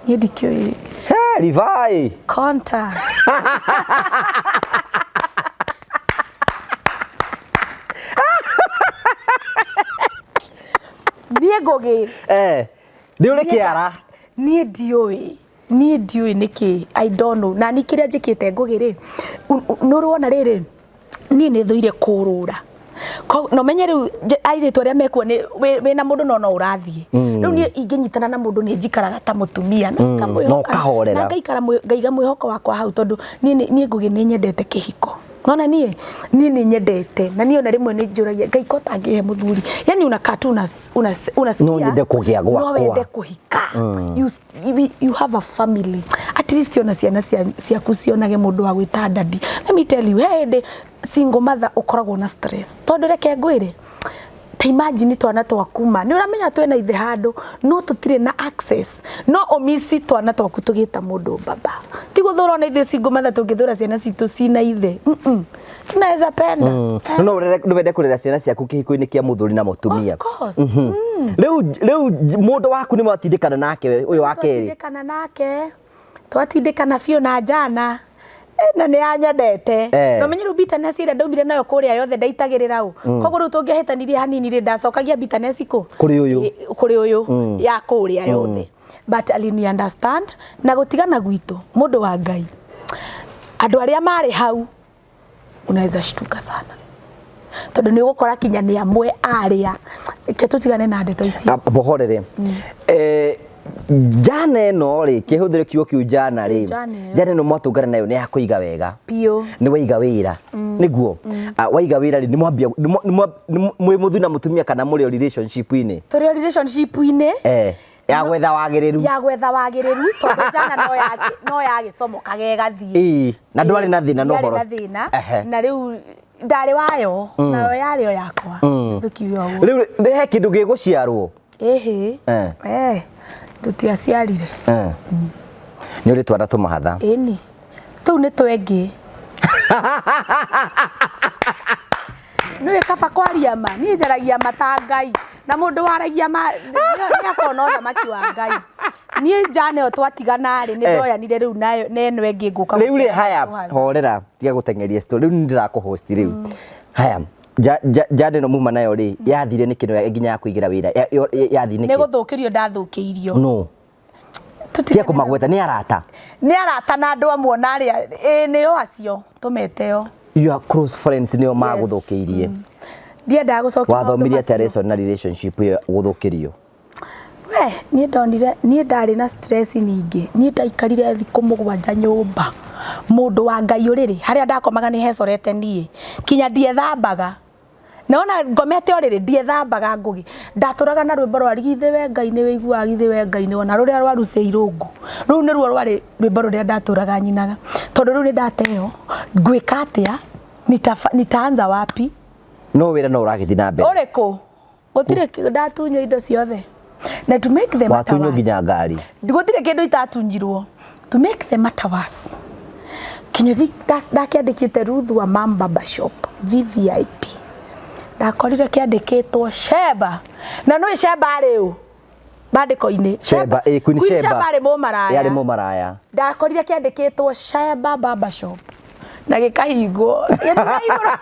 Niĩ ndikĩũĩ. He, Rivai. Konta. Niĩ Ngũgĩ. Nĩ ũrĩ kĩara. Niĩ ndiũĩ. Niĩ ndiũĩ nĩkĩ. I don't know. Na ni kĩrĩa njĩkĩte Ngũgĩ rĩ, nĩ ũrona rĩrĩ, niĩ nĩ thũire kũrũra. No menye rĩu airĩtu arĩa mekuo nĩ wĩna mũndũ no no ũrathiĩ. Rĩu niĩ ingĩnyitana na mũndũ nĩ njikaraga ta mũtumia na ngamwĩhoka- Na ũkahorera. na ngaikara ngaiga mwĩhoko wakwa hau tondũ niĩ niĩ Ngũgĩ nĩ nyendete kĩhiko. Nona niĩ niĩ nĩ nyendete na niĩ ona rĩmwe nĩ njũragia Ngai ko tangĩhe mũthuri, yani unakaa tu unasikia No nyende kũgĩa gwakwa. no wende kũhika. You have a family, at least ona ciana ciaku cionage mũndũ wa gwĩta daddy. Let me tell you, he hĩndĩ single mother ũkoragwo na stress, tondũ reke ngwĩre, ta imagine twana twaku ma nĩ ũramenya twĩna ithe handũ no tũtirĩ na access, no ũmici twana twaku tũgĩta mũndũ baba. Ti gũthũra ona ithuĩ single mother tũngĩthũra ciana citũ cina ithe. Tunaweza penda. No no wende kũrera ciana ciaku kĩhiko-inĩ kĩa mũthuri na mũtumia. Of course. Rĩu mũndũ waku nĩ mwatindĩkana nake ũyũ wa kerĩ? Twatindĩkana nake, twatindĩkana biũ na njana. Na nĩ anyendete. No menye rĩu bitterness ĩrĩa ndaumire nayo kũrĩa yothe ndaitagĩrĩra ũ. Koguo rĩu tũngĩahĩtanirie hanini rĩ, ndacokagia bitterness kũ? Kũrĩ ũyũ. Kũrĩ ũyũ ya kũrĩa yothe. But alini understand na gũtigana gwitũ mũndũ wa Ngai, andũ arĩa marĩ hau unaweza shtuka sana, tondũ nĩ ũgũkora kinya nĩ amwe arĩa ke tũtigane na ndeto ici. Bohorere. Njana ĩno rĩ, kĩhũthĩre kiugo kĩu njana rĩ, Njana ĩyo. Njana ĩno mwatũngana nayo nĩ ya kũiga wega. Biũ. Nĩ waiga wĩra. Nĩguo. Waiga wĩra rĩ, nĩ mwambia, nĩ mwĩ mũthuri na mũtumia kana mũrĩ o relationship-inĩ? Tũrĩ o relationship-inĩ. Ya gwetha wagĩrĩru. Ya gwetha wagĩrĩru, tondũ njana no yagĩcomokaga ĩgathiĩ. Ĩĩ, na ndwarĩ na thĩna na Ndiarĩ ũhoro. na thĩna. Ehe. Na rĩu ndarĩ wayo, nayo yarĩ o yakwa. Tũkiuga ũguo. Rĩu nĩ he kĩndũ gĩgũciarwo? Ĩhĩ. Tũtiaciarire. Nĩ ũrĩ twana tũmahatha. Ĩni. Tũu nĩ twengĩ. Nĩũĩ kaba kwaria ma, niĩ njaragia ma ta Ngai. Na mũndũ waragia ma nĩ akona ũthamaki wa Ngai. Niĩ njana ĩyo twatigana rĩ, nĩ ndoyanire rĩu nayo na ĩno ĩngĩ ngũka Rĩu rĩ, gũciara haya, tũhatha. horera, tiga gũteng'eria story. Rĩu nĩ ndĩrakũhost rĩu. Haya, njana ĩno muma nayo rĩ, yathire nĩkĩ no nginya ya kũigĩra wĩra? Yathire Nĩ nĩkĩ? gũthũkĩrio ndathũkĩirio. No. Tũtigane Tiga kũmagweta, nĩ arata. Nĩ arata na andũ amwe ona arĩa, ĩĩ, nĩo acio, tũmeteo. Your close friends nĩo magũthũkĩirie. Ndiendaga gũcokia maũndũ Wathomire atĩa macio. lesson na relationship ĩyo gũthũkĩrio? We, niĩ ndonire, niĩ ndarĩ na stress nyingĩ. Niĩ ndaikarire thikũ 7 nyũmba. Mũndũ wa Ngai ũrĩrĩ, harĩa ndakomaga nĩ hecorete niĩ. Kinya ndiethambaga. Naona ngomete ũrĩrĩ, ndiethambaga Ngũgĩ. Ndatũraga na rwĩmbo rwa githĩ we Ngai nĩ wĩiguaga, githĩ we Ngai nĩ wona, rũrĩa rwa Lucy Irũngũ. Rũu nĩruo rwarĩ rwĩmbo rũrĩa ndatũraga nyinaga. Tondũ rĩu nĩ ndateo, ngwĩka atĩa? Nitaanza wapi? No wĩra no ũragĩthiĩ na mbere. Ũrĩkũ? Gũtirĩ ndatunywo indo ciothe. Na to make the matter Watunywo worse. nginya ngari. Gũtirĩ kĩndũ itatunyirwo. To make the matter worse. Kinyũthi ndakĩandĩkĩte Ruth wa Mambaba Shop VVIP. Ndakorire kĩandĩkĩtwo Sheba. Na nĩ Sheba rĩu bandĩko-inĩ. Sheba, ĩ, Queen Queen Sheba. Sheba arĩ mũmaraya. Yarĩ mũmaraya. Ndakorire kĩandĩkĩtwo Sheba Barber Shop. Na gĩkahingwo. Gĩtirahingũrwo.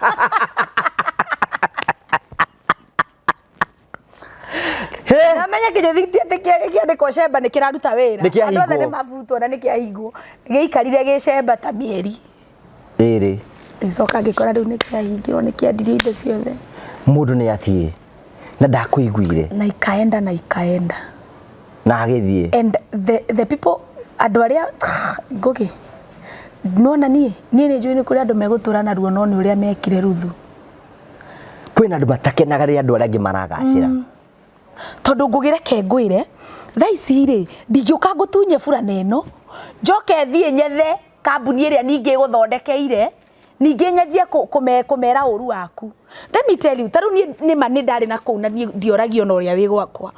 Namenye Kinyũthi ti atĩ kĩandĩkwo Sheba nĩ kĩraruta wĩra. Nĩ kĩahingwo. Andũ othe nĩ mabutwo na nĩ kĩahingwo. Gĩaikarire gĩ Sheba ta mĩeri 2. Ngĩcoka ngĩkora rĩu nĩ kĩahingirwo, nĩ kĩendirio indo ciothe. Mũndũ nĩ athiĩ na ndakũiguire. Na ikaenda na ikaenda. Na agĩthiĩ. And the people, andũ arĩa Ngũgĩ, nona niĩ, niĩ nĩ njũĩ nĩ kũrĩ andũ megũtũra na ruo no nĩ ũrĩa mekire Ruthu. Kwĩna andũ matakenaga rĩrĩa andũ arĩa angĩ maragacĩra. Tondũ Ngũgĩ reke ngwĩre, thaa ici rĩ, ndingĩũka ngũtunye burana ĩno, njoke thiĩ nyethe kambuni ĩrĩa ningĩ ĩgũthondekeire, ningĩ nyanjie kũmera ũru waku. Let me tell you, ta rĩu niĩ nĩma nĩ ndarĩ na kũu na niĩ ndioragio na ũrĩa wĩ gwakwa.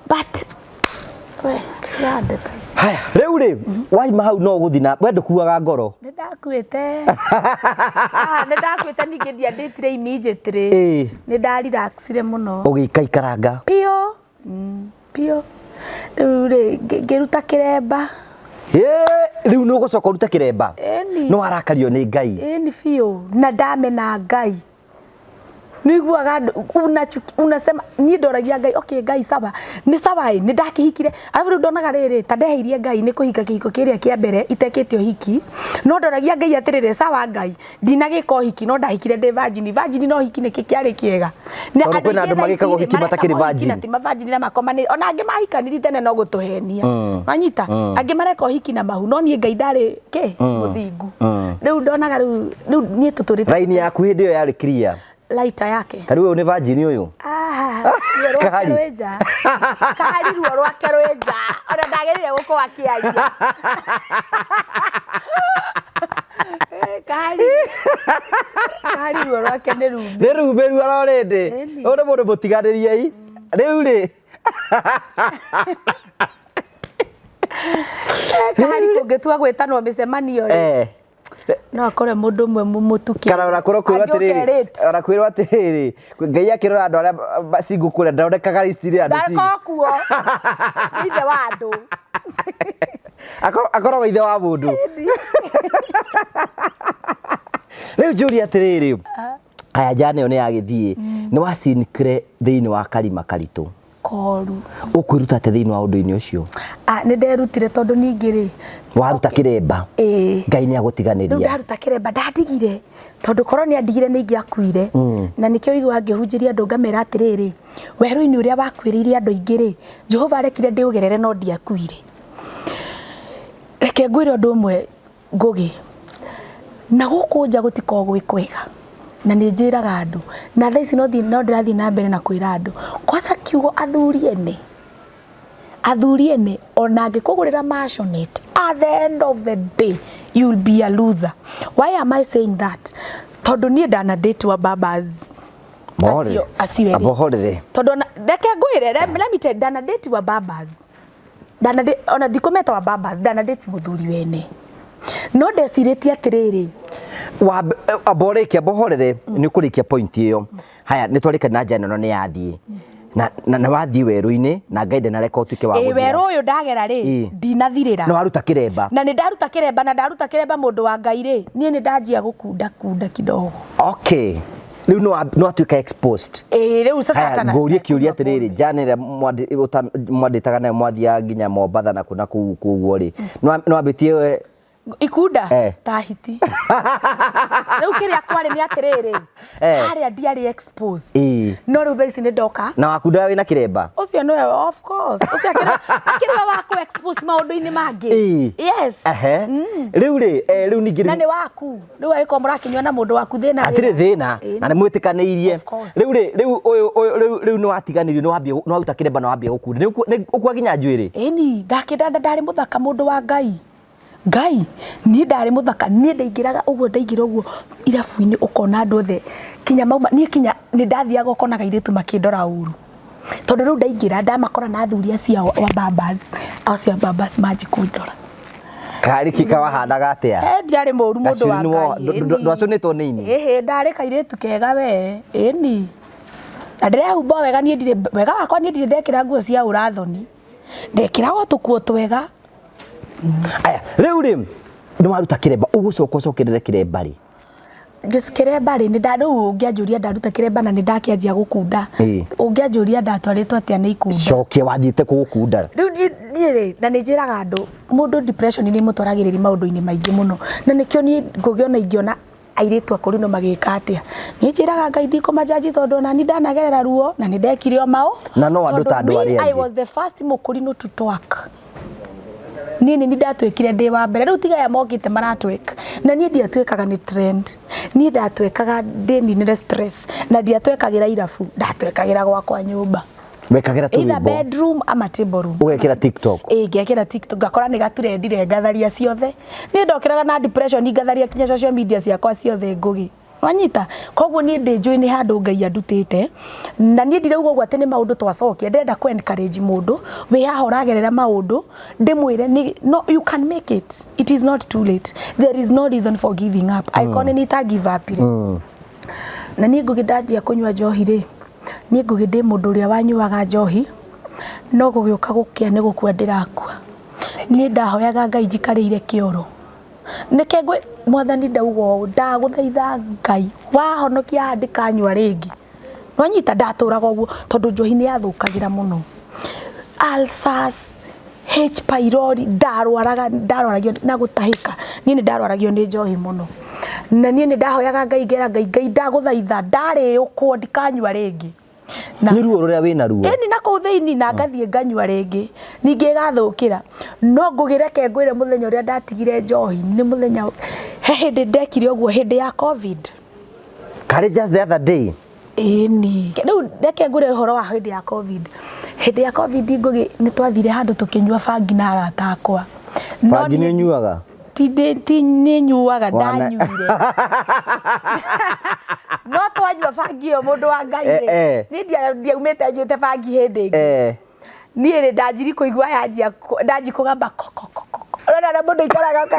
But, we, tiga ndeto ici. Haya, rĩu rĩ, waima hau no ũgũthiĩ na, we ndũkuaga ngoro? Nĩ ndakuĩte. Nĩ ndakuĩte ningĩ ndiandĩtire immediately. Nĩ ndarelaxire mũno. Ũgĩikaikaranga? Biũ. Biũ. Rĩu rĩ, ngĩruta kĩremba. Ĩ, rĩu nĩ ũgũcoka ũrute kĩremba? Ĩni. Nĩ warakario nĩ Ngai? Ĩni biũ, na ndamena Ngai. Nĩiguaga andũ unasema niĩ ndoragia Ngai, okay Ngai, sawa nĩ sawa ĩ, nĩ ndakĩhikire. Arabu rĩu ndonaga rĩrĩ ta ndeheirie Ngai nĩ kũhika kĩhiko kĩrĩa kĩa mbere itekĩte ũhiki, no ndoragia Ngai atĩrĩrĩ, sawa Ngai, ndinagĩka ũhiki no ndahikire ndĩ virgin. Virgin no ũhiki nĩkĩ kĩarĩ kĩega? Na Tondũ kwĩna aingĩ andũ thaa magĩkaga ici rĩ, ũhiki mareka matakĩrĩ mohiki virgin. Na ti mavirgin na makomani, ona angĩ mahikanirie tene no gũtũhenia. Wanyita angĩ mareka ũhiki na mahu, no niĩ Ngai ndarĩ kĩ mũthingu. Rĩu ndonaga rĩu niĩ tũtũrĩte Raini yaku hĩndĩ ĩyo yarĩ clear? Laita yake. Ta rĩu ũyũ nĩ virgin ũyũ? Ah, ruo rwake Kahari. rwĩ nja. Kahari, ruo rwake rwĩ nja, ona ndagĩrĩire gũkorwo akĩaria. Eh, kahari, kahari, ruo rwake nĩ rumbi. Nĩ rumĩru arorĩndĩ. Ĩni. Ũyũ nĩ mũndũ mũtiganĩriei rĩu rĩ. Eh, kahari, kũngĩtua gwĩtanwo mĩcemanio rĩ, no akore mũndũ ũmwe mũtuki. Kana ona korwo kwĩrwo Angĩũke atĩrĩrĩ, late. ona kwĩrwo atĩrĩrĩ, Ngai akĩrora andũ arĩa single kũrĩa ndaronekaga list-inĩ ya andũ single. Ndakorwo kuo. Nĩ ithe wa andũ. Akoragwo ithe wa mũndũ. Rĩu njũrie atĩrĩrĩ, aya njana ĩyo nĩ yagĩthiĩ, nĩ wacinikire thĩinĩ wa karima karitũ. Koru. Ũkwĩruta atĩa thĩinĩ wa ũndũ-inĩ ũcio? Ah, nĩ nderutire tondũ ningĩ rĩ, Waruta kĩremba, ĩĩ, Ngai nĩ rĩu agũtiganĩria. Ndaruta kĩremba, ndandigire tondũ korwo nĩ andigire nĩ ingĩakuire. Na nĩkĩo igua ngĩhunjĩria andũ ngamera atĩrĩrĩ, werũ-inĩ ũrĩa wakuĩrĩire andũ aingĩ rĩ, Jehova arekire ndĩũgerere no ndiakuire. Reke ngwĩre ũndũ ũmwe, Ngũgĩ, na gũkũ nja gũtikoragwo gwĩ kwega, na nĩ njĩraga andũ na thaa ici no no ndĩrathiĩ na mbere na kwĩra andũ kwaca kiugo athuri ene, athuri ene, ona angĩkũgũrĩra maisonette, at the end of the day you will be a loser. Why am I saying that? Tondũ niĩ ndana date wa babas Mohorere. acio erĩ. Abohorere. Tondũ ona reke ngwĩre, let me tell you, ndana date wa babas, ndana ona ndikũmeta wa babas, ndana date mũthuri wene, no ndecirĩtie atĩrĩrĩ, Amba ũrĩkie, amba ũhorere, nĩ ũkũrĩkia point ĩyo. Haya, nĩ twarĩka na njana ĩno nĩ yathiĩ na wathiĩ werũ-inĩ na Ngai ndanareka ũtuĩke wa ĩ gũthira. Werũ ũyũ ndagera rĩ, ndinathirĩra. Na waruta kĩremba. Na nĩ ndaruta kĩremba, na ndaruta kĩremba, mũndũ wa Ngai rĩ, niĩ nĩ ndanjia gũkunda kunda kidogo. Okay, rĩu nĩ watuĩka exposed. Ĩ, rĩu sasa Haya, hata ngũrie kĩũria atĩrĩrĩ, njana ĩrĩa mwandĩtaga nayo, mwathiaga nginya Mombatha na kũ na kũu ũguo rĩ, nĩ wambĩtie we? Ikunda Eh. Ta hiti. Rĩu kĩrĩa kwarĩ nĩ atĩrĩrĩ, harĩa ndiarĩ exposed, no rĩu thaa ici nĩ ndoka. Na wakundaga wĩna kĩremba? Ũcio nĩwe, of course, ũcio akĩrĩ we wa kũ expose maũndũ-inĩ mangĩ. Yes. Ehe. Rĩu rĩ, rĩu ningĩ Na nĩ waku rĩu, agĩkorwo mũrakĩnyua na mũndũ waku, thĩna hatirĩ wĩna. Thĩna. Na nĩ mwĩtĩkanĩirie. Of course. Rĩu rĩ, rĩu ũyũ ũyũ rĩu nĩ watiganĩrio, nĩ wambia, nĩ waruta kĩremba na wambia gũkunda. Nĩ ũkua nginya njuĩrĩ? Ĩni, ndakĩndanda, ndarĩ mũthaka, mũndũ wa Ngai. Ngai, niĩ ndarĩ mũthaka. Niĩ ndaingĩraga ũguo, ndaingĩra ũguo irabu-inĩ, ũkona andũ othe kinya mauma. Niĩ kinya nĩ ndathiaga ũkonaga airĩtu makĩndora ũru, tondũ rĩu ndaingĩra ndamakora na athuri acio wa babas, acio a babas manji kũndora. Karĩ kika wahanaga atĩa? Eh, ndiarĩ mũru, mũndũ wa Gacuĩrĩ Ngai. Ĩni. Ndwacũnĩtwo nĩ ini? Ĩhĩ, ndarĩ kairĩtu kega we, ĩni, na ndĩrehumba o wega. Niĩ ndirĩ wega wakwa, niĩ ndirĩ ndekĩra nguo cia ũrathoni, ndekĩraga o tũkuo twega. Aya, rĩu rĩ, nĩ waruta kĩremba, ũgũcoka ũcokerere kĩremba rĩ? Kĩremba rĩ, nĩ nda rĩu ũngĩanjũria ndaruta kĩremba na nĩ ndakĩanjia gũkunda, ũngĩanjũria ndatwarĩtwo atĩa nĩ ikunda? Cokia, wathiĩte kũgũkunda? Rĩu niĩ rĩ, na nĩ njĩraga andũ, mũndũ depression nĩ ĩmũtwaragĩrĩria maũndũ-inĩ maingĩ mũno, na nĩkĩo niĩ ngũgĩ ona ingĩona airĩtu akũrũ no magĩka atĩa, niĩ njĩraga Ngai ndikũmanjanji, tondũ ona ni ndanagerera ruo na nĩ ndekire o maũ. Na no andũ ta Tondũ andũ me, arĩa I angĩ. was the first mũkũrinũ to twerk. Niĩ nĩ ndatwĩkire ndĩ wa mbere. Rĩu tiga aya mokĩte maratwĩka, na niĩ ndiatwĩkaga nĩ trend, niĩ ndatwĩkaga ndĩninĩre stress, na ndiatwĩkagĩra irabu, ndatwĩkagĩra gwakwa nyũmba. Wekagĩra Either tũrwĩmbo? Bedroom ama table room. Ũgekĩra TikTok? Ĩĩ, ngekĩra TikTok, ngakora nĩ gaturendire, ngatharia ciothe. Niĩ ndokĩraga na depression, ngatharia kinya social media ciakwa ciothe, Ngũgĩ, wanyita. Koguo niĩ ndĩ njũĩ nĩ handũ Ngai andutĩte, na niĩ ndirauga ũguo atĩ nĩ maũndũ twacokia. Ndĩrenda kũ encourage mũndũ wĩ haha ũragerera maũndũ, ndĩmwĩre nĩ no, you can make it. It is not too late. There is no reason for giving up. Angĩkorwo nĩ nita give up rĩ, na niĩ Ngũgĩ ndanjia kũnyua njohi rĩ, niĩ Ngũgĩ ndĩ mũndũ ũrĩa wanyuaga njohi, no gũgĩũka gũkĩa nĩ gũkua ndĩrakua. Niĩ ndahoyaga Ngai njikarĩire kĩoro, nĩke ngwĩ Mwathani, ndauga ũũ, ndagũthaitha Ngai wahonokia haha ndikanyua rĩngĩ. Nwanyita ndatũraga ũguo tondũ njohi nĩ yathũkagĩra mũno. Ulcers, H pylori, ndarwaraga, ndarwaragio na gũtahĩka. Niĩ nĩ ndarwaragio nĩ njohi mũno. Na niĩ nĩ ndahoyaga Ngai ngera Ngai, Ngai ndagũthaitha ndarĩũkwo ndikanyua rĩngĩ. Na Nĩ ruo rũrĩa wĩna ruo. Ĩni na kũu thĩinĩ na ngathiĩ nganyua rĩngĩ ningĩ ĩgathũkĩra. No ngũgĩreke ngwĩre mũthenya ũrĩa ndatigire njohi nĩ mũthenya he hĩndĩ ndekire ũguo hĩndĩ ya Covid. Karĩ just the other day. Ĩni. Rĩu reke ngwĩre ũhoro wa hĩndĩ ya Covid. Hĩndĩ ya Covid Ngũgĩ nĩ twathire handũ tũkĩnyua bangi na arata akwa. No Bangi nĩ ũnyuaga? Ti ti nĩ nyuaga ndanyuire. No twanyua bangi ĩyo mũndũ wa Ngai rĩ. Eh, eh. Niĩ ndiaumĩte nyuĩte bangi hĩndĩ ĩngĩ. Eh. Niĩ rĩ ndanjiri kũigua yanjia ndanji kũgamba koko koko. Ũrona na mũndũ aikaraga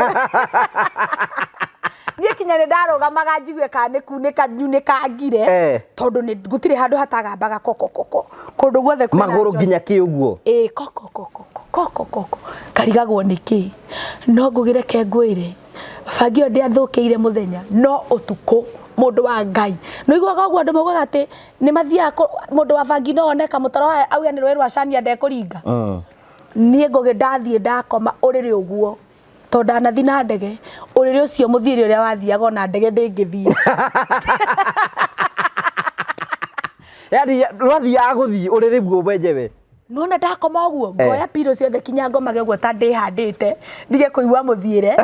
niĩ kinya nĩ ndarũgamaga njigue kana nĩ kunĩka nyunĩkangire eh. tondũ nĩ gũtirĩ handũ hatagambaga koko koko kũndũ guothe kwĩna magũrũ nginya kĩ ũguo ĩĩ koko koko koko koko karigagwo nĩ kĩ no ngũgĩreke ngwĩre bangi ĩyo ndĩathũkĩire mũthenya no ũtukũ mũndũ wa Ngai nĩ ũiguaga ũguo andũ maugaga atĩ nĩ mathiaga mũndũ wa bangi no one kamũtaro auge nĩ rũĩ rwa cania ndekũringa mm. Niĩ Ngũgĩ ndathiĩ ndakoma ũrĩrĩ ũguo tondũ ndanathi na ndege ũrĩrĩ ũcio mũthiĩre ũrĩa wathiaga ona ndege ndĩngĩthiĩ. Yani rwathiaga gũthiĩ ũrĩrĩ guo mwenyewe. Nona ndakoma ũguo eh. ngoya pillow ciothe kinya ngomage ũguo ta ndĩhandĩte ndige kũigua mũthiĩre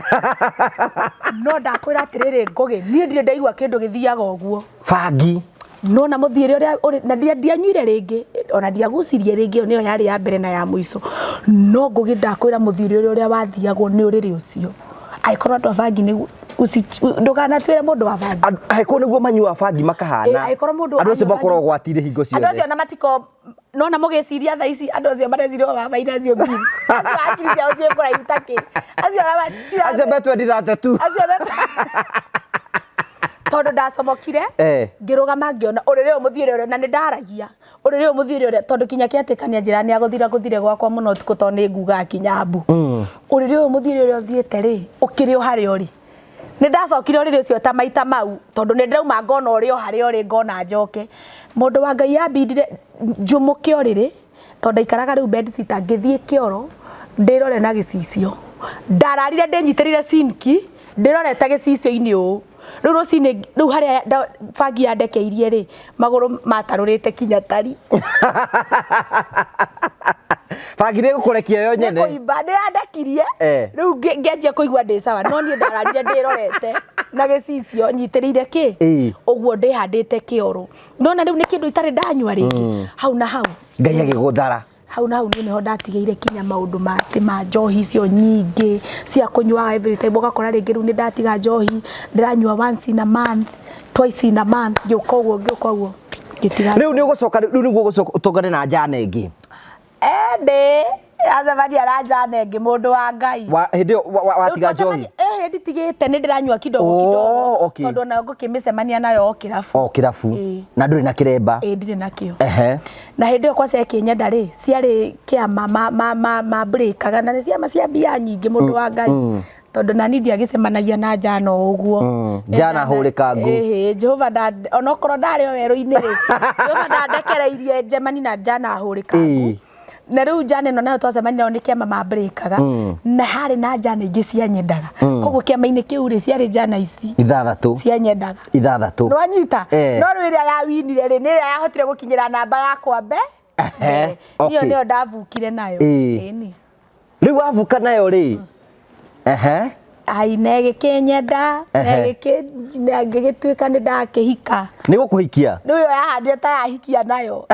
no ndakwĩra atĩrĩrĩ Ngũgĩ niĩ ndirĩ ndaigua kĩndũ gĩthiaga ũguo bangi nona mũthiĩre ũrĩa ũrĩ na ndianyuire rĩngĩ ona ndiagucirie rĩngĩ ĩyo nĩyo yarĩ ya mbere na ya mũico no ngũgĩ ndakwĩra mũthiĩre ũrĩa ũrĩa wathiagwo nĩ ũrĩrĩ ũcio angĩkorwo andũ a bangi nĩ ndũkanatuĩre mũndũ wa bangi angĩkorwo nĩguo manyuaga bangi makahana angĩkorwo mũndũ andũ acio makoragwo ũgwati-inĩ hingo ciothe andũ acio ona matiko nona mũgĩciria thaa ici andũ acio mareciria wa maina acio mbiri acio akiri ciao ciĩ kũraihu ta kĩ acio acio me 2032 acio me tondũ ndacomokire eh. ngĩrũgama ngĩona ũrĩrĩ ũyũ mũthiĩre ũrĩa na nĩ ndaragia ũrĩrĩ ũyũ mũthiĩre ũrĩa tondũ kinya kĩatĩkania njĩra nĩ agũthira gũthire gwakwa mũno ũtukũ tondũ nĩ ngugaga kinya mbu mm. ũrĩrĩ ũyũ mũthiĩre ũrĩa ũthiĩte rĩ ũkĩrĩ o harĩa ũrĩ nĩ ndacokire ũrĩrĩ ũcio ta maita mau tondũ nĩ ndĩrauma ngona ũrĩ o harĩa ũrĩ ngona njoke mũndũ wa Ngai ambindire njũmũke ũrĩrĩ tondũ ndaikaraga rĩu bedsitter ngĩthiĩ kĩoro ndĩrore na gĩcicio ndararire ndĩnyitĩrĩire sinki ndĩrorete gĩcicio-inĩ ũũ rĩu rũcinĩ rĩu harĩa bangi yandekeirie rĩ magũrũ matarũrĩte kinya tari bangi nĩ gũkũrekia yo nyene kũimba nĩ yandekirie eh. rĩu ngĩanjia kũigua ndĩ sawa no niĩ ndararire ndĩrorete na gĩcicio nyitĩrĩire kĩ ũguo ndĩhandĩte kĩoro nona rĩu nĩ kĩndũ itarĩ ndanyua rĩngĩ mm. hau na hau Ngai agĩgũthara hau na hau niĩ nĩho ndatigĩire kinya maũndũ ma atĩ ma njohi icio nyingĩ cia kũnyua every time ũgakora rĩngĩ rĩu nĩ ndatiga njohi ndĩranyua once in a month twice in a month ngĩũka ũguo ngĩũka ũguo ngĩtiga rĩu nĩ ũgũcoka rĩu nĩguo ũgũcoka ũtũngane na njana ĩngĩ Ĩndĩ acemania na njana ĩngĩ mũndũ wa Ngai. Wa hĩndĩ ĩyo watiga njohi? Ĩhĩ nditigĩte nĩ ndĩranyua kidogo oh, kidogo. Okay. Tondũ onayo ngũkĩmĩcemania nayo o kĩrabu. O kĩrabu. Na ndũrĩ na kĩremba. Ĩĩ ndirĩ nakĩo. Ehe. Na hĩndĩ ĩyo kwaca ĩkĩnyenda rĩ, ciarĩ kĩama ma ma ma ma breakaga na nĩ ciama cia mbia nyingĩ mũndũ wa Ngai. Mm. Tondũ nani ndiagĩcemanagia na njana o ũguo. Mm. Njana hũrĩkangu. Ĩhĩ, Jehova nda onokorwo ndarĩ o werũ-inĩ rĩ, Jehova ndandekereirie njemani na njana hũrĩkangu. Na rĩu njana ĩno nayo twacemania nayo nĩ kĩama mambĩrĩkaga mm. na harĩ na njana ingĩ cianyendaga mm. koguo kĩama-inĩ kĩu rĩ ciarĩ njana ici ithathatũ cianyendaga ithathatũ nĩwanyita eh. no rĩu ĩrĩa yawinire rĩ nĩ ĩrĩa yahotire gũkinyĩra namba yakwa mbe okay. Ĩyo nĩyo ndavukire nayo ĩni rĩu wavuka nayo rĩ ehe ai na ĩgĩkĩnyenda na ngĩgĩtuĩka nĩ ndakĩhika nĩ gũkũhikia rĩu ĩyo yahandire ta yahikia nayo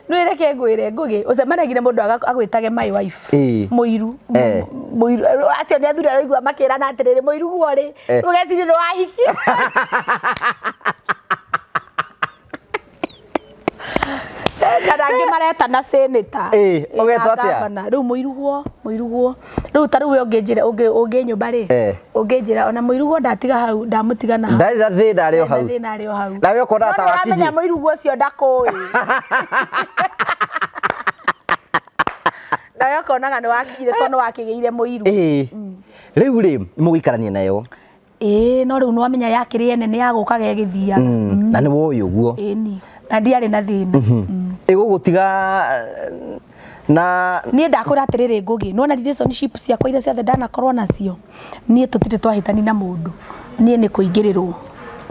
nĩ reke ngwĩre Ngũgĩ ũcemanagia na mũndũ agwĩtage my wife mũiru mũiru acio nĩ athuri araigua makĩrana atĩrĩrĩ mũiru guo rĩ ũgeciria nĩ wahikia kana angĩ maretana seneta Ĩ, ũgetwo atĩa? Rĩu mũiruguo mũiruguo rĩu ta rĩu we ũngĩnjĩra ũngĩnyũmba rĩ Eh. ũngĩnjĩra ona mũiruguo ndatiga hau ndamũtiga na hau Ndarĩ na thĩna arĩ o hau. Ndarĩ na thĩna arĩ o hau Nawe ũkona ta No nĩũramenya wakinyia. mũiruguo ũcio ndakũĩ nawe ũkonaga nĩ wakinyire tondũ nĩ wakĩgĩire mũiru Ĩ. Rĩu rĩ mũgũikarania nayo. Ĩĩ, no rĩu nĩwamenya yakĩrĩ ene nĩ yagũkaga ĩgĩthiaga. Na nĩ woĩ ũguo. Ĩni, na ndiarĩ na thĩna. Ĩgũgũtiga na Niĩ ndakwĩra atĩrĩrĩ, Ngũgĩ, nĩwona relationship ciakwa iria ciothe ndanakorwo nacio, niĩ tũtirĩ twahĩtani na mũndũ. Niĩ nĩ kũingĩrĩrwo,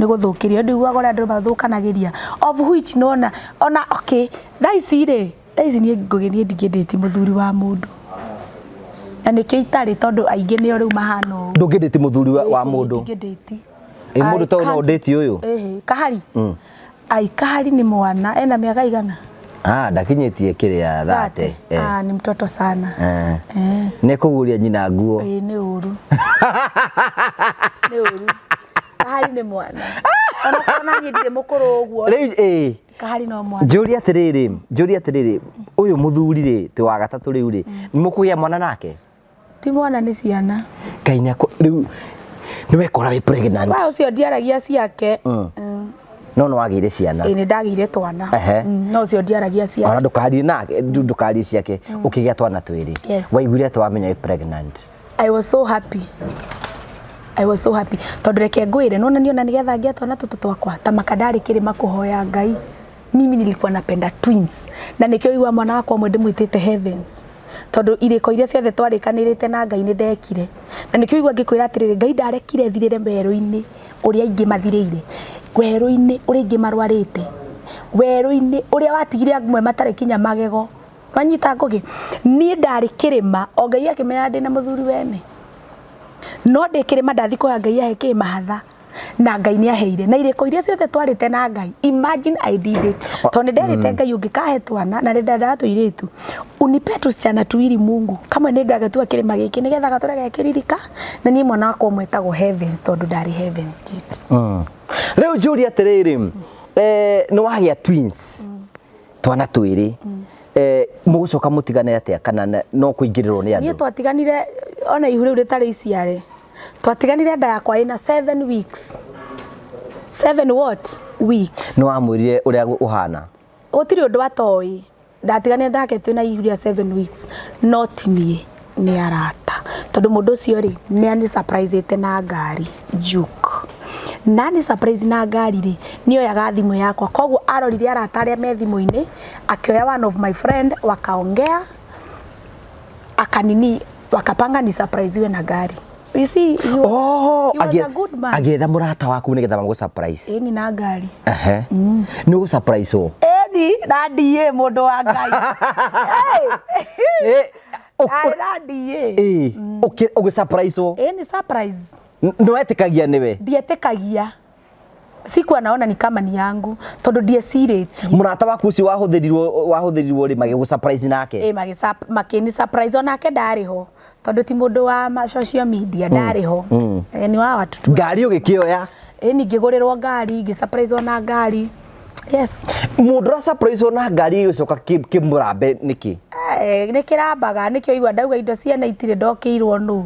nĩ gũthũkĩrio. Ndiguaga ũrĩa andũ mathũkanagĩria, of which nĩwona ona, okay, thaa ici rĩ, thaa ici niĩ Ngũgĩ, niĩ ndingĩndĩti mũthuri wa mũndũ, na nĩkĩo itarĩ, tondũ aingĩ nĩo rĩu mahana ũũ. Ndũngĩndĩti mũthuri wa mũndũ? Ndingĩndĩti. Ĩ mũndũ ta ũyũ no ũndĩti ũyũ? Ĩhĩ, kahari. Ai, kahari nĩ mwana, ena mĩaka igana? Ah, ndakinyĩtie kĩrĩa 30. Ah, ni mtoto sana. Eh. Nĩ kũguria nyina nguo. Ĩĩ, nĩ ũru, nĩ ũru. Kahari nĩ mwana, ona korwo na niĩ ndirĩ mũkũrũ ũguo. Rĩu ĩ Kahari no mwana. Njũria atĩrĩrĩ, ũyũ mũthuri rĩ, tĩ wa gatatũ rĩu rĩ, nĩ mũkũgĩa mwana nake? Ti mwana, nĩ ciana. Ngai nĩ rĩu nĩ wekora wĩ pregnant. Wa ũcio ndiaragia ciake. No nĩ wagĩire ciana? Ĩĩ, nĩ ndagĩire twana. No ũcio ndiaragia ciake. Ona ndũkarie nake, ndũkarie ciake, ũkĩgĩa twana twĩrĩ. Yes. Waiguire atĩ wamenya wĩ pregnant? I was so happy. I was so happy. Tondũ reke ngwĩre, nona niĩ ona nĩgetha ngĩe twana tũtũ twakwa, ta makandarĩ kĩrĩma kũhoya Ngai. Mimi nilikuwa napenda twins. Na nĩkĩo igua mwana wakwa ũmwe ndĩmwĩtĩte Heavens. Tondũ irĩko iria ciothe twarĩkanĩrĩte na Ngai nĩ ndekire. Na nĩkĩo igua ngĩkwĩra atĩrĩrĩ, Ngai ndarekire thirĩre werũ-inĩ ũrĩa aingĩ mathirĩire. Werũ-inĩ ũrĩa aingĩ marwarĩte. Werũ-inĩ ũrĩa watigire amwe matarĩ kinya magego. Wanyita, Ngũgĩ? Niĩ ndarĩ kĩrĩma, o Ngai akĩmenya ndĩna mũthuri wene. No ndĩ kĩrĩma ndathi kũhoya Ngai ahe kĩmahatha, na Ngai nĩ aheire na irĩko iria ciothe twarĩte na Ngai. Imagine, I did it tondũ nĩ nderĩte Ngai, ũngĩkahe twana, na nĩ ndendaga tũirĩtu, unipe tusichana tuwili Mungu, kamwe nĩ ngagatua kĩrĩma gĩkĩ nĩgetha gatũre gekĩririka. Na niĩ mwana wakwa ũmwe etagwo Heavens tondũ ndarĩ Heavens Gate. Rĩu njũria atĩrĩrĩ, nĩ wagĩa twins, twana twĩrĩ, mũgũcoka mũtigane atĩa, kana no kũingĩrĩrwo nĩ Niĩ andũ? Twatiganire ona ihu rĩu rĩtarĩ iciare. Twatiganire nda yakwa ĩna 7 weeks. 7 what weeks. Nĩ wamwĩrire ũrĩa ũhana? Gũtirĩ ũndũ atoĩ. Ndatiganire nake twĩna ihu rĩa 7 weeks, no ti niĩ, nĩ arata, tondũ mũndũ ũcio rĩ, nĩ ani surprise na ngari juke, na ni surprise na ngari rĩ, nĩ oyaga thimũ yakwa, koguo arorire arata arĩa me thimũ-inĩ, akĩoya one of my friend, wakaongea, akanini, wakapanga ni surprise iwe na gari. You see, Oh, he was a good man. Agĩetha mũrata waku nĩgetha mamũ surprise. Ĩni, na ngari. Ehe, nĩ ũgũ surprise o? Ĩni, na ndiĩ mũndũ wa Ngai. Eh, Arĩ na ndiĩ. Ĩ, ũgĩ surprise o? Ĩni, surprise. Nĩ wetĩkagia nĩwe? Ndietĩkagia, sikuwa naona ni kama ni yangu tondũ ndiecirĩtie. Mũrata waku ũcio wahũthĩrirwo rĩ, magĩgũ surprise nake? Ĩ, makĩni surprise, onake ndarĩ ho tondũ ti mũndũ wa social media, ndarĩ ho. Eh, ni wa watu tu. Ngari ũgĩkĩoya? Ĩni, ngĩgũrĩrwo ngari, ngĩ surprise na ngari, yes. Mũndũ ũra surprise na ngari ĩgĩcoka kĩmũrambe nĩkĩ? Eh, nĩ kĩrambaga, nĩkĩo igua ndauga indo ciene itirĩ ndokĩirwo nũ.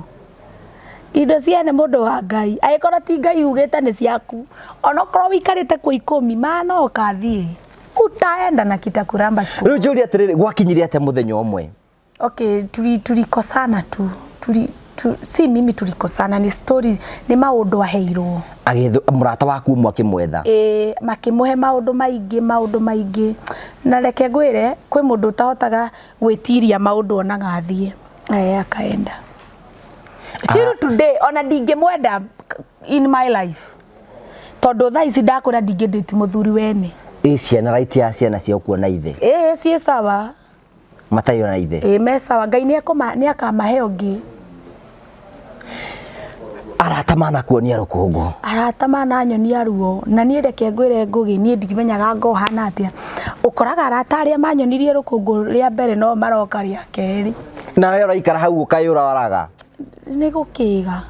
Indo ciene, mũndũ wa Ngai, angĩkorwo ti Ngai ugĩte nĩ ciaku, onokorwo wĩikarĩte kuo 10 mana ũkathiĩ utaenda na kitakuramba siku. Rĩu njũria atĩrĩrĩ, gwakinyire atĩa mũthenya ũmwe? Okay, tulikosana tu, si mimi tulikosana, ni story, ni maũndũ aheirwo. Agĩthũ mũrata waku ũmwe akĩmwetha? Ĩ, makĩmũhe maũndũ maingĩ, maũndũ maingĩ, na reke ngwĩre, kwĩ mũndũ ũtahotaga gwĩtiria maũndũ, onaga athiĩ akaenda. Till today ona ndingĩmwenda in my life, tondũ thaa ici ndakũra ndingĩndĩti mũthuri wene. Ĩ ciana, right ya ciana ciao kuona ithe? Ĩ, ciĩ sawa. Matarĩ ona ithe? Ĩ, me sawa. Ngai nĩ akamahe ũngĩ. Arata manakuonia rũkũngũ. Arata mananyonia ruo, na niĩ reke ngwĩre, Ngũgĩ, niĩ ndimenyaga ngo hana atĩa. Ũkoraga arata arĩa manyonirie rũkũngũ rĩa mbere no maroka rĩa kerĩ. Nawe ũraikara hau ũkayũra waraga. Nĩ gũkĩga.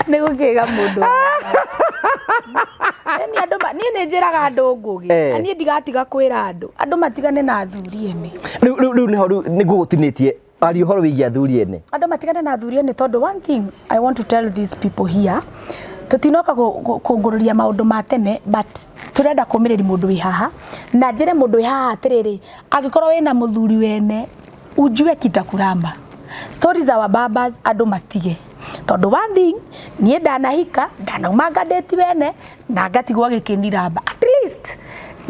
Nĩ gũkĩga mũndũ. Niĩ andũ niĩ nĩ njĩraga andũ, Ngũgĩ, na niĩ ndigatiga kwĩra andũ, andũ matigane na athuri ene. Rĩu nĩho rĩu nĩ ngũgũtinĩtie aria ũhoro wĩgiĩ athuri ene. Andũ matigane na athuri ene, tondũ one thing I want to tell these people here, tũtinoka kũngũrũria maũndũ ma tene, but tũrenda kũmĩrĩria mũndũ wĩ haha, na njĩre mũndũ wĩ haha atĩrĩrĩ, angĩkorwo wĩna mũthuri wene, ujue kitakuramba. Stories za wababas andũ matige, tondũ one thing, niĩ ndanahika ndanauma ngandĩti wene na ngatigwo gĩkĩniramba. At least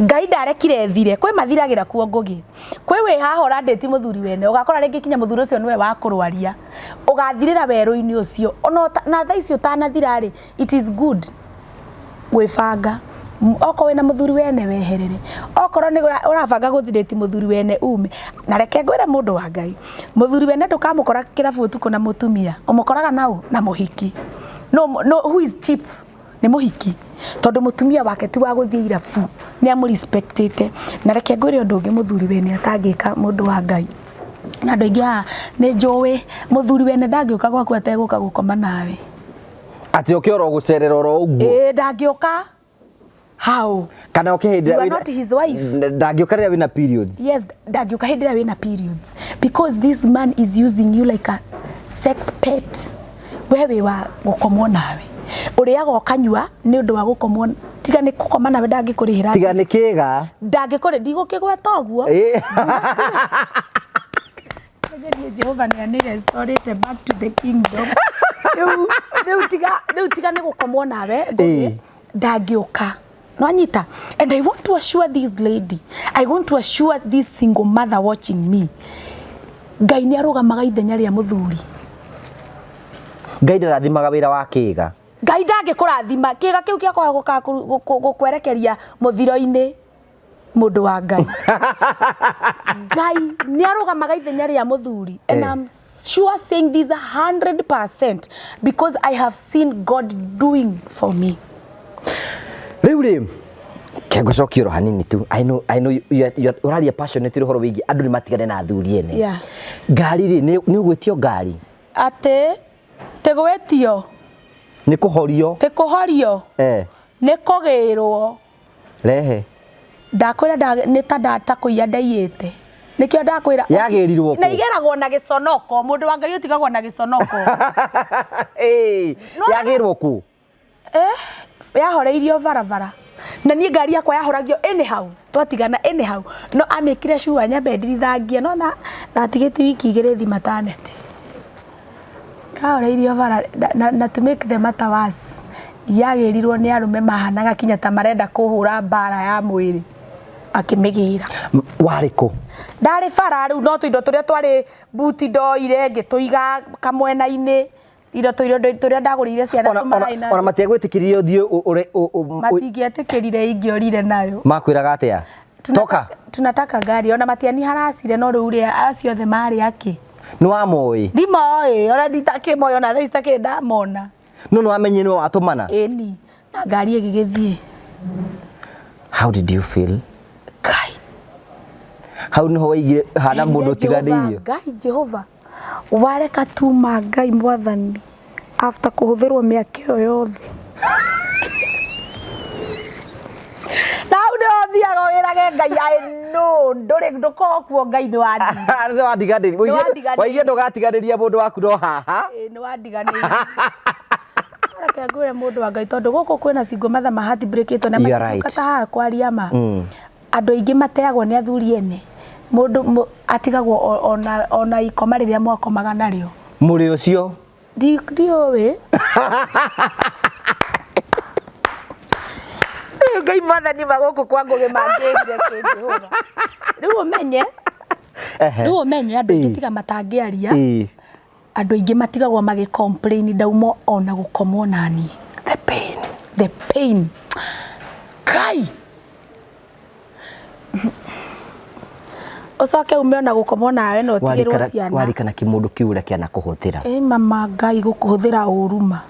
Ngai ndarekire thire. Kwĩ mathiragĩra kuo, Ngũgĩ. Kwĩ wĩ haha ũrandĩti mũthuri wene, ũgakora rĩngĩ kinya mũthuri ũcio nĩwe wakũrwaria, ũgathirĩra werũ-inĩ ũcio. Ona na thaa ici ũtanathira rĩ, it is good gwĩbanga. Okorwo wĩna mũthuri wene, weherere. Okorwo nĩ ũrabanga gũthirĩti mũthuri wene, ume. Na reke ngwĩre, mũndũ wa Ngai, mũthuri wene ndũkamũkora kĩrabu ũtukũ na mũtumia, ũmũkoraga naũ na mũhiki. No, no, who is cheap nĩ mũhiki, tondũ mũtumia wake ti wa gũthiĩ irabu, nĩ amũrespectĩte. Na reke ngwĩre ũndũ ũngĩ mũthuri wene atangĩka, mũndũ wa Ngai, na andũ aingĩ haha nĩ njũĩ, mũthuri wene ndangĩũka gwaku ategũka gũkoma nawe. Atĩ oke oro gũcerera oro ũguo? Ĩĩ, ndangĩũka how. Kana oke hĩndĩ You are not his wife. Ndangĩũka rĩrĩa wĩna periods? Yes, ndangĩũka hĩndĩ ĩrĩa wĩna periods, because this man is using you like a sex pet. We wĩ wa gũkomwo nawe, ũrĩaga ũkanyua nĩ ũndũ wa gũkomwo. Tiga nĩ gũkoma nawe, ndangĩkũrĩhĩra. Tiga nĩ kĩga. Ndangĩkũrĩ, ndigũkĩgweta ũguo. Ngerie Jehova nĩ anĩrestorĩte back to the kingdom. Rĩu tiga nĩ gũkomwo nawe, Ngũgĩ, ndangĩũka nwanyita. And I want to assure this lady, I want to assure this single mother watching me, Ngai nĩ arũgamaga ithenya rĩa mũthuri. Ngai ndarathimaga wĩra wa kĩga. Ngai ndangĩkũrathima. Kĩga kĩu gĩakwaga gũkwerekeria mũthiro-inĩ. Mũndũ wa Ngai, Ngai nĩ arũgamaga ithenya rĩa mũthuri, and I'm sure saying this 100% because I have seen God doing for me. Rĩu rĩ, kengũcokia oro hanini tu. I know you are ũraria passionate ũhoro wĩgiĩ andũ nĩ matigane na athuri ene. Ngari rĩ, nĩ ũgwĩtio ngari? Atĩ tĩgwĩtio. Nĩ kũhorio? Tĩ kũhorio. Nĩ kũgĩrwo. Rehe. Ndakwĩra nĩ ta ndata kũiya ndaiyĩte, nĩkĩo ndakwĩra. Yagĩrirwo Na kũ? Igeragwo na gĩconoko. Mũndũ wa Ngai, ũtigagwo na gĩconoko. Yagĩrwo kũ? Yahoreirio barabara, na niĩ ngari yakwa yahoragio anyhow, twatigana anyhow, no amĩkire cua nyambe ndirithangie, no na ndatigĩtie wiki 2 thi maternity. Yahoreirio bara na to make the matter worse, yagĩrirwo nĩ arũme mahanaga kinya ta marenda kũhũra mbara ya mwĩrĩ akĩmĩgĩra. Warĩ kũ? Ndarĩ bara rĩu, no tũindo tũrĩa twarĩ buti ndoire ngĩtũiga kamwena-inĩ, indo tũindo tũrĩa ndagũrĩire ciana. Tũmarai na Ona matiagwĩtĩkĩririe ũthiĩ Matingĩetĩkĩrire, ingĩorire nayo. Makwĩraga atĩa? Toka. Tunataka ngari. Ona matiani haracire, no rĩu rĩ, acio othe marĩ akĩ? Nĩ wamoĩ? Ndimoĩ, ona nditakĩmoĩ, ona thaa ici itakĩrĩ ndamona. No nĩ wamenyire nĩwe watũmana? Ĩni, na ngari ĩgĩgĩthiĩ. How did you feel? Ngai. Hau nĩho waigire hana mũndũ ũtiganĩirio? Ngai Jehova, wareka tuma Ngai mwathani after kũhũthĩrwo mĩaka ĩyo yothe. Na hau nĩho thiaga wĩrage Ngai, I know ndũrĩ, ndũkorwo kuo. Ngai, nĩ wathire. Nĩ wandiganĩria. Nĩwandiganĩria. Waigire ndũgatiganĩria mũndũ waku, no haha. Ĩĩ, nĩ wandiganĩirie. Reke ngwĩre, mũndũ wa Ngai, tondũ gũkũ kwĩna single mother mahatibũrĩkĩtwo na You are matingĩũka right. ta haha kwaria ma. Andũ aingĩ mateagwo nĩ athuri ene. Mũndũ atigagwo ona ikoma rĩrĩa mwakomaga narĩo. Mũrĩ ũcio. Ndiũĩ. Rĩu Ngai mwathani, magũkũ kwa Ngũgĩ mangĩrire kĩ, Jehova? Rĩu ũmenye, rĩu ũmenye andũ aingĩ tiga matangĩaria. Andũ aingĩ matigagwo magĩ complain, ndauma ona gũkomwo naniĩ. The pain. The pain, Kai, ũcoke ume ona gũkomwo nawe na ũtigĩrwo ciana. Warikana kĩmũndũ kĩu ũrĩa kĩanakũhũthĩra. Ĩ mama Ngai, gũkũhũthĩra ũru ma.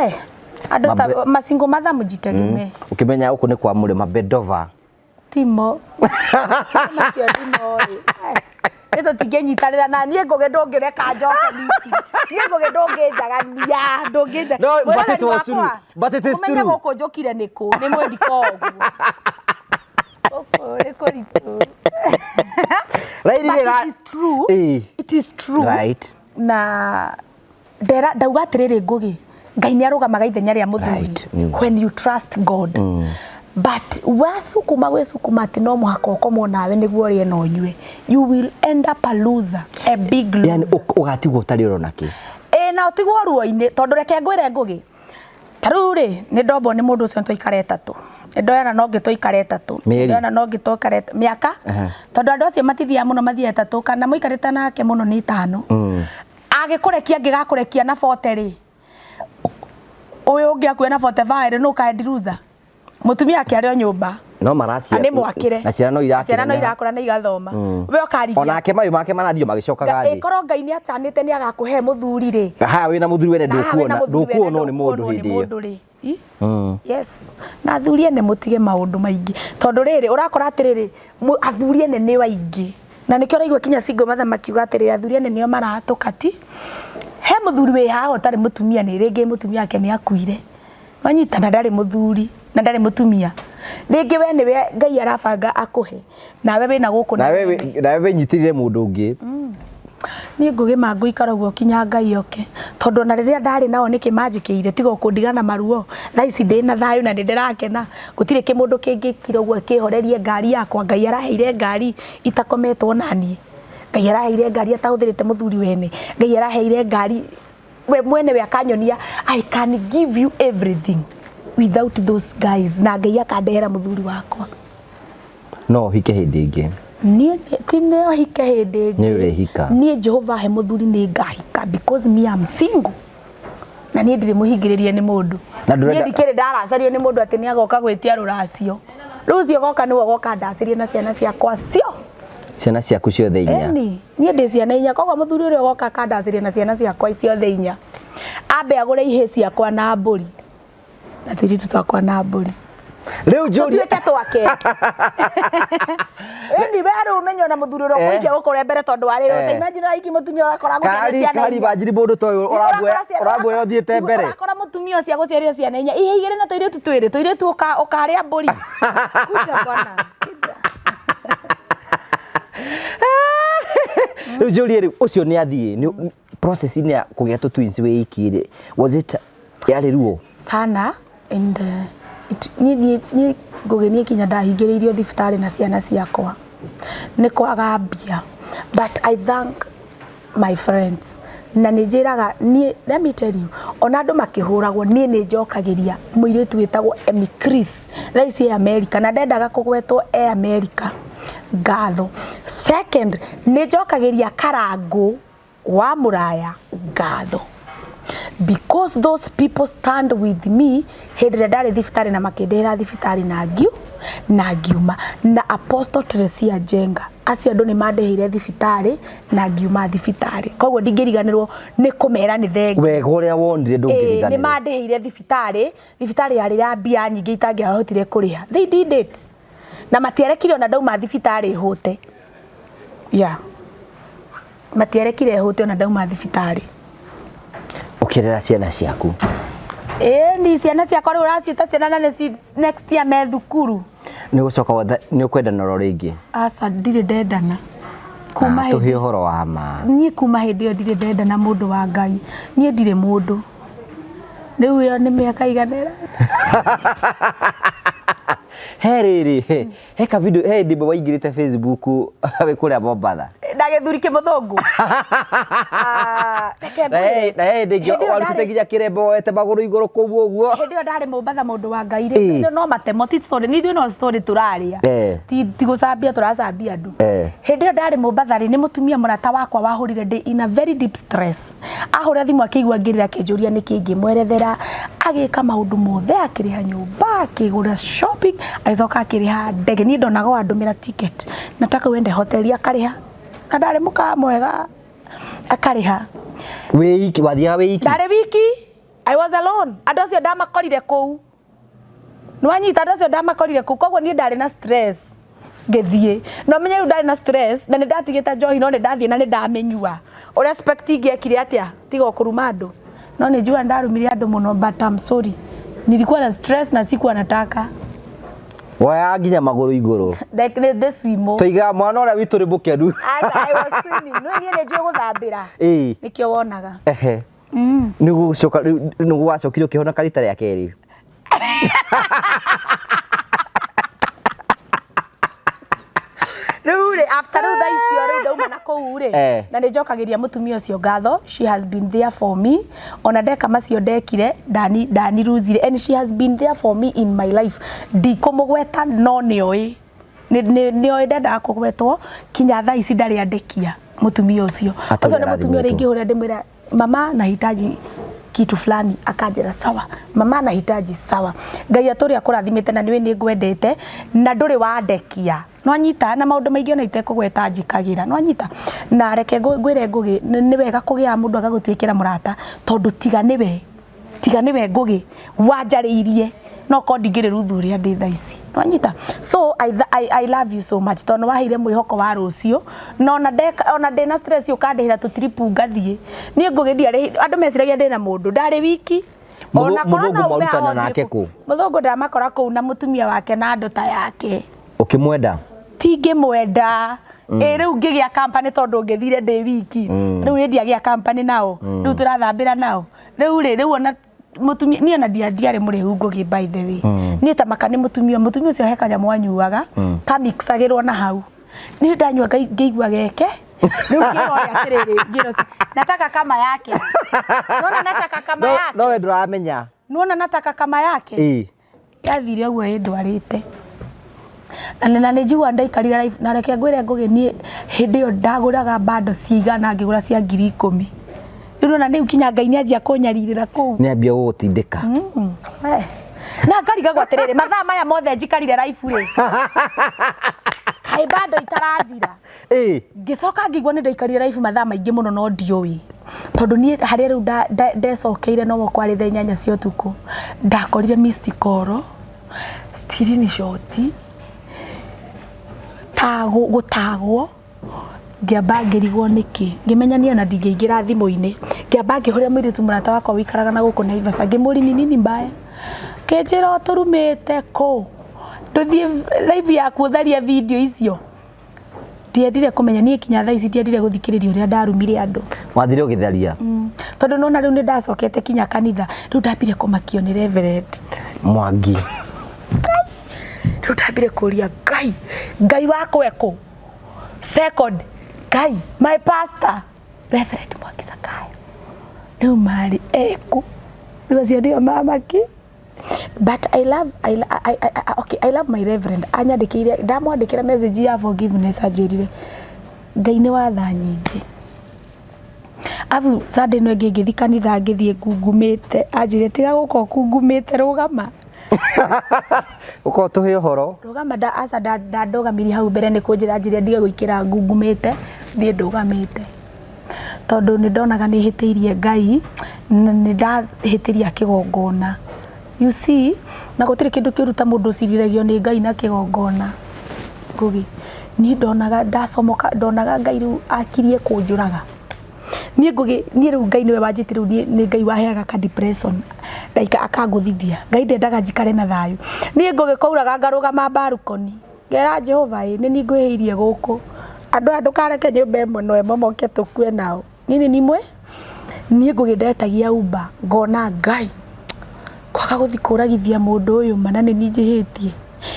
Eh, andũ ta masingle mother, mũjitegemee. Ũkĩmenya gũkũ nĩ kwa mũrĩma Bedova. Timo macio ndimoĩ. Nĩ tũtingĩnyitanĩra na niĩ, Ngũgĩ, ndũngĩreka njoke Misiri. Niĩ, Ngũgĩ, ndũngĩnjagania, ndũngĩnja. No, but it was true. But it is Ũmenye true. gũkũ njũkire nĩ kũ nĩ mwendiko ũguo, gũkũ nĩ kũritũ. Raini But nĩ it is true. It is true. Na ndera ndauga atĩrĩrĩ, Ngũgĩ, Ngai nĩ arũgamaga ithenya rĩa mũthuri. When you trust God. But wasukuma gwĩcukuma atĩ no mũhaka ũkomwo nawe nĩguo ũrĩe na ũnyue, you will end up a loser, a big loser. Yani ũgatigwo ũtarĩ ũrona kĩ. Ĩ na ũtigwo ruo-inĩ tondũ reke ngwĩre Ngũgĩ, ta rĩu rĩ nĩ ndombwo nĩ mũndũ ũcio twaikara ĩtatũ, nĩ ndoyana na ũngĩ twaikara ĩtatũ, nĩ Mĩeri? ndoyana na ũngĩ twaikara mĩaka, tondũ andũ acio matithiaga mũno mathiaga ĩtatũ kana mũikarĩte nake mũno nĩ ĩtano. Agĩkũrekia angĩgakũrekia na 40 rĩ, ũyũ ũngĩ akue na 45 rĩ, nũ ũkaendiruza? Mũtumia ake arĩ o nyũmba No maracia na nĩ mwakĩre na ciana no irakĩra ciana no irakũra na igathoma, we ũkarigia onake mayo make marathiĩ magĩcokaga thĩ. Ĩkorwo Ngai nĩ atanĩte nĩ agakũhe mũthuri rĩ, Haya wĩna mũthuri wene na haha wĩna ndũkuona mũthuri wene ndũkuonwo nĩ mũndũ ndũkuonwo nĩ hĩndĩ ĩyo. mũndũ rĩ. I? Yes, na athuri ene mũtige maũndũ maingĩ tondũ rĩrĩ ũrakora atĩrĩrĩ athuri ene nĩo aingĩ na nĩkĩo ũraigua kinya single mother makiuga atĩrĩrĩ athuri ene nĩo maratũka ti he mũthuri wĩ haha ũtarĩ mũtumia nĩ rĩngĩ mũtumia wake nĩ akuire wanyita na ndarĩ mũthuri na ndarĩ mũtumia rĩngĩ we nĩwe Ngai arabanga akũhe nawe wĩna gũkũ na Nawe wene. nawe wĩnyitĩrĩre mũndũ ũngĩ. Niĩ Ngũgĩ ma ngũikara ũguo kinya Ngai oke tondũ ona rĩrĩa ndarĩ nao nĩkĩ manjĩkĩire tiga kũndiga na maruo. Thaa ici ndĩna thayũ na nĩ ndĩrakena, gũtirĩ kĩmũndũ kĩngĩkira ũguo kĩhorerie ngari yakwa. Ngai araheire ngari itakometwo naniĩ, Ngai araheire ngari atahũthĩrĩte mũthuri wene, Ngai araheire ngari we mwene we akanyonia I can give you everything without those guys, na Ngai akandehera mũthuri wakwa. No ũhike hĩndĩ ĩngĩ. Niĩ ti nĩ hike hĩndĩ ĩngĩ. Nĩ ũrĩhika. Niĩ Jehova he mũthuri nĩ ngahika because me am single na niĩ ndirĩ mũhingĩrĩrie nĩ mũndũ. Na ndũrenda- Niĩ ndikĩrĩ ndaracario nĩ mũndũ atĩ nĩ agoka gwĩtia rũracio. Rĩu ũcio goka nĩwe ũgoka ndacĩrie na ciana ciakwa cio. Ciana ciaku ciothe inya. Eni niĩ ndĩ ciana inya, koguo mũthuri ũrĩa ũgoka akandacĩria na ciana ciakwa ciothe inya, ambe agũre ihĩ ciakwa na mbũri na tũirĩtu twakwa na mbũri Rĩu njũrie tũtuĩke twake. Ĩni we rĩu ũmenye ona mũthuri ũrĩa ũkũhikia gũkũrĩa mbere tondũ warĩ ta imagine ũrahikia mũtumia ũrakora gũciara kari ciana kari inya. banjiri mũndũ ta ũyũ Ũrakora ciana- ũramwĩra ũthiĩte mbere. Ũrakora mũtumia ũcio agũciarire ciana inya ihe igĩrĩ na tũirĩtu twĩrĩ tũirĩtu ũkarĩa mbũri. Kuja bwana, kuja. Rĩu njũrie rĩu ũcio nĩ athiĩ nĩ process-inĩ ya kũgĩa tũ twins wĩ iki rĩ, was it yarĩ ruo? Sana and niĩ niĩ niĩ Ngũgĩ niĩ kinya ndahingĩrĩirio thibitarĩ na ciana ciakwa nĩ kwaga mbia, but I thank my friends na nĩ njĩraga niĩ, let me tell you, ona andũ makĩhũragwo niĩ nĩ njokagĩria mũirĩtu wĩtagwo Emmy Chris thaa ici e America na ndendaga kũgwetwo e America ngatho. Second, nĩ njokagĩria Karangũ wa Mũraya ngatho because those people stand with me hĩndĩ ĩrĩa ndarĩ thibitarĩ na makĩndĩhĩra thibitarĩ na ngiu na ngiuma, na Apostle Teresia Njenga acio andũ nĩ mandĩhĩire thibitarĩ na ngiuma thibitarĩ, koguo ndingĩriganĩrwo nĩ kũmera nĩ thengi. Wega ũrĩa wonire Ĩĩ, nĩ ndũngĩriganĩrwo. mandĩhĩire thibitarĩ, thibitarĩ yarĩ ya mbia nyingĩ itangĩahotire kũrĩha, they did it na matiarekire ona ndauma thibitarĩ hũte, yeah, matiarekire hũte ona ndauma thibitarĩ. Ũkĩrera ciana ciaku. Ĩĩ ni ciana ciakwa rĩu ũraciĩta ciana na nĩ next year me thukuru. Nĩ ũgũcoka wetha nĩ ũkwendana oro rĩngĩ? Aca, ndirĩ ndendana kuma Ah, tũhe hĩndĩ ũhoro wa ma. Niĩ kuma hĩndĩ ĩyo ndirĩ ndendana mũndũ wa Ngai, niĩ ndirĩ mũndũ rĩu, ĩyo nĩ mĩaka igana ĩra. He rĩrĩ he ka video he hĩndĩ ĩmwe waingĩrĩte Facebook wĩ kũrĩa Mombatha. Na gĩthuri kĩmũthũngũ. Ah, reke Na he ngwĩre. na he hĩndĩ ĩngĩ Hĩndĩ ĩyo warutĩte nginya kĩrembo woete magũrũ igũrũ kũu ũguo. Hĩndĩ ĩyo ndarĩ Mombatha mũndũ wa Ngai rĩ, Ĩĩ. no matemo ti story, nĩ ithuĩ no story tũrarĩa, ti gũcambia tũracambia andũ. Hĩndĩ ĩyo ndarĩ Mombatha rĩ, nĩ mũtumia mũrata wakwa wahũrire ndĩ in a very deep stress, ahũra thimũ akĩigua ngĩrĩra akĩnjũria nĩkĩ, ngĩmwerethera, agĩka maũndũ mothe, akĩrĩha nyũmba, akĩgũra shopping, agĩcoka akĩrĩha ndege. Niĩ ndonaga o andũmĩra ticket, nataka uende hoteli, akarĩha na ndarĩ mũkawa mwega akarĩha. Wĩ iki wathiaga wĩ iki? Ndarĩ wiki, I was alone. Andũ acio ndamakorire kũu, nĩwanyita, andũ acio ndamakorire kũu, koguo niĩ ndarĩ na stress ngĩthiĩ no menye rĩu ndarĩ na stress na nĩ ndatigĩte njohi no nĩ ndathiĩ na nĩ ndamĩnyua. Ũrĩa expect ingĩekire atĩa tiga o kũruma andũ, no nĩ njua ndarumire andũ mũno, but I'm sorry, nilikuwa na stress na sikuwa nataka. Woyaga nginya magũrũ igũrũ. Like nĩ ndĩcwimo. Tũigaga mwana ũrĩa witũ nĩ mũkenu. I was swimming, no niĩ nĩ njũĩ gũthambĩra. Nĩkĩo wonaga. Ehe. Nĩ gũcoka rĩu nĩ wacokire ũkĩhona karita rĩa kerĩ? Rĩu rĩ, after rĩu thaa icio rĩu ndauma na kũu rĩ, na nĩ njokagĩria mũtumia ũcio ngatho. She has been there for me. Ona ndeka macio ndekire, ndaniruzire, and she has been there for me in my life. Ndikũmũgweta, no nĩoĩ, nĩoĩ ndendaga kũgwetwo. Kinya thaa ici ndarĩ andekia mũtumia ũcio. Atũire Ũcio nĩ mũtumia ũrĩa arathimĩtwo. ingĩhũra ndĩmwĩra, "Mama, nahitaji kitu fulani," akanjĩra, "Sawa." "Mama, nahitaji," "Sawa." Ngai atũrĩ akũrathimĩte, na nĩũĩ nĩ ngwendete na ndũrĩ wandekia. Nwanyita na maũndũ maingĩ ona itekũgweta njikagĩra nwanyita. Na reke ngwĩre Ngũgĩ, nĩ wega kũgĩa mũndũ agagũtuĩkĩra mũrata, tondũ tiga nĩwe Ngũgĩ wanjarĩirie, no korwo ndingĩrĩ Ruthu ũrĩa ndĩ thaa ici. Nwanyita? So I love you so much, tondũ nĩwaheire mwĩhoko wa rũciũ, na ona ndeka, ona ndĩna stress, ũkandĩhĩra tũtiripu ngathiĩ. Niĩ Ngũgĩ ndiarĩ, andũ meciragia ndĩna mũndũ, ndarĩ wiki. Ona korwo Mũthũngũ no ume mwarutana haha ũthiĩ nake kũ? Mũthũngũ ndamakora kũu na mũtumia wake na andũ ta yake. Ũkĩmwenda? Tingĩmwenda. Ĩ rĩu ngĩgĩa company, tondũ ngĩthire ndĩ wiki. Rĩu ĩ ndiagĩa company nao, rĩu tũrathambĩra nao rĩu rĩ, rĩu ona mũtumia niĩ ona ndiarĩ mũrĩhu Ngũgĩ, by the way. Niĩ ta maka nĩ mũtumia ũcio he kanyamũ anyuaga kamixagĩrwo na hau, niĩ ndanyua ngĩigua geke. Rĩu ngĩra ũrĩa atĩrĩrĩ, ngĩra ũcio, "Nataka kama yake." Nona nataka kama yake. No we ndũramenya. Nona nataka kama yake. Yathire ũguo ĩndwarĩte, na nĩ njigua ndaikarire life. Na reke ngwĩre Ngũgĩ, niĩ hĩndĩ ĩyo ndagũraga bando cigana, ngĩgũra cia 10,000. Rĩu nona rĩu kinya Ngai nĩanjia kũnyarirĩra kũu. Nĩ ambia gũgũtindĩka. Eh. Na ngarigagwo atĩrĩrĩ, mathaa maya mothe njikarire life rĩ, kaĩ bando itarathira? Ngĩcoka ngĩigua nĩ ndaikarire life mathaa maingĩ mũno, no ndiũĩ, tondũ niĩ harĩa rĩu ndecokeire no kwarĩ thaa 8 cia ũtukũ, ndakorire missed call, screenshot, tagwo gũtagwo. Ngĩamba ngĩrigwo nĩkĩ, ngĩmenya niĩ ona ndingĩingĩra thimũ-inĩ. Ngĩamba ngĩhũrĩra mũirĩtu mũrata wakwa wĩikaraga na gũkũ Naivasha, ngĩmũri ni nini mbaya, kĩnjĩra ũtũrumĩte kũ, ndũthiĩ live yaku ũtharie video icio. Ndiendire kũmenya niĩ, kinya thaa ici ndiendire gũthikĩrĩria ũrĩa ndarumire andũ. Wathire ũgĩtharia? Tondũ nona rĩu nĩ ndacokete kinya kanitha, rĩu ndambire kũmakio nĩ Reverend Mwangi. Rĩu ndambire kũria Ngai, Ngai wakwa ekũ? Second, Ngai, my pastor Reverend Mwangi Zakayo, rĩu marĩ ekũ? Rĩu acio nĩo mamaki. But I love I, I, I, I, okay, I love my reverend. Anyandĩkĩire, ndamwandĩkĩra message ya forgiveness, anjĩrire Ngai nĩ wa tha nyingĩ. Abu Sunday ĩno ĩngĩ ngĩthiĩ kanitha, ngĩthiĩ ngungumĩte, anjĩrire, "Tiga gũka ũkungumĩte, rũgama." Ũkorwo tũhe ũhoro. Rũgama. Nda aca ndandũgamirie hau mbere nĩ kũnjĩra, anjĩrire ndige gwĩkĩra ngungumĩte, thiĩ ndũgamĩte, tondũ nĩ ndonaga nĩ hĩtĩirie Ngai na nĩ ndahĩtĩria kĩgongona, you see. Na gũtirĩ kĩndũ kĩũru ta mũndũ ũcirithagio nĩ Ngai na kĩgongona. Ngũgĩ, niĩ ndonaga ndacomoka, ndonaga Ngai rĩu akirie kũnjũraga niĩ. Ngũgĩ, niĩ rĩu Ngai nĩwe wanjĩtie. Rĩu niĩ nĩ Ngai waheaga ka depression, like akangũthithia. Ngai ndendaga njikare na thayũ. Niĩ Ngũgĩ kwauraga ngarũgama balcony, ngera Jehova, "Ĩ nĩ niĩ ngwĩhĩirie gũkũ, andũ aya ndũkareke nyũmba ĩmwe no ĩmwe moke tũkue nao." Niĩ nĩ nimwe niĩ Ngũgĩ ndetagia Uber, ngona Ngai kwaga gũthi kũragithia mũndũ ũyũ mana nĩ niĩ njĩhĩtie.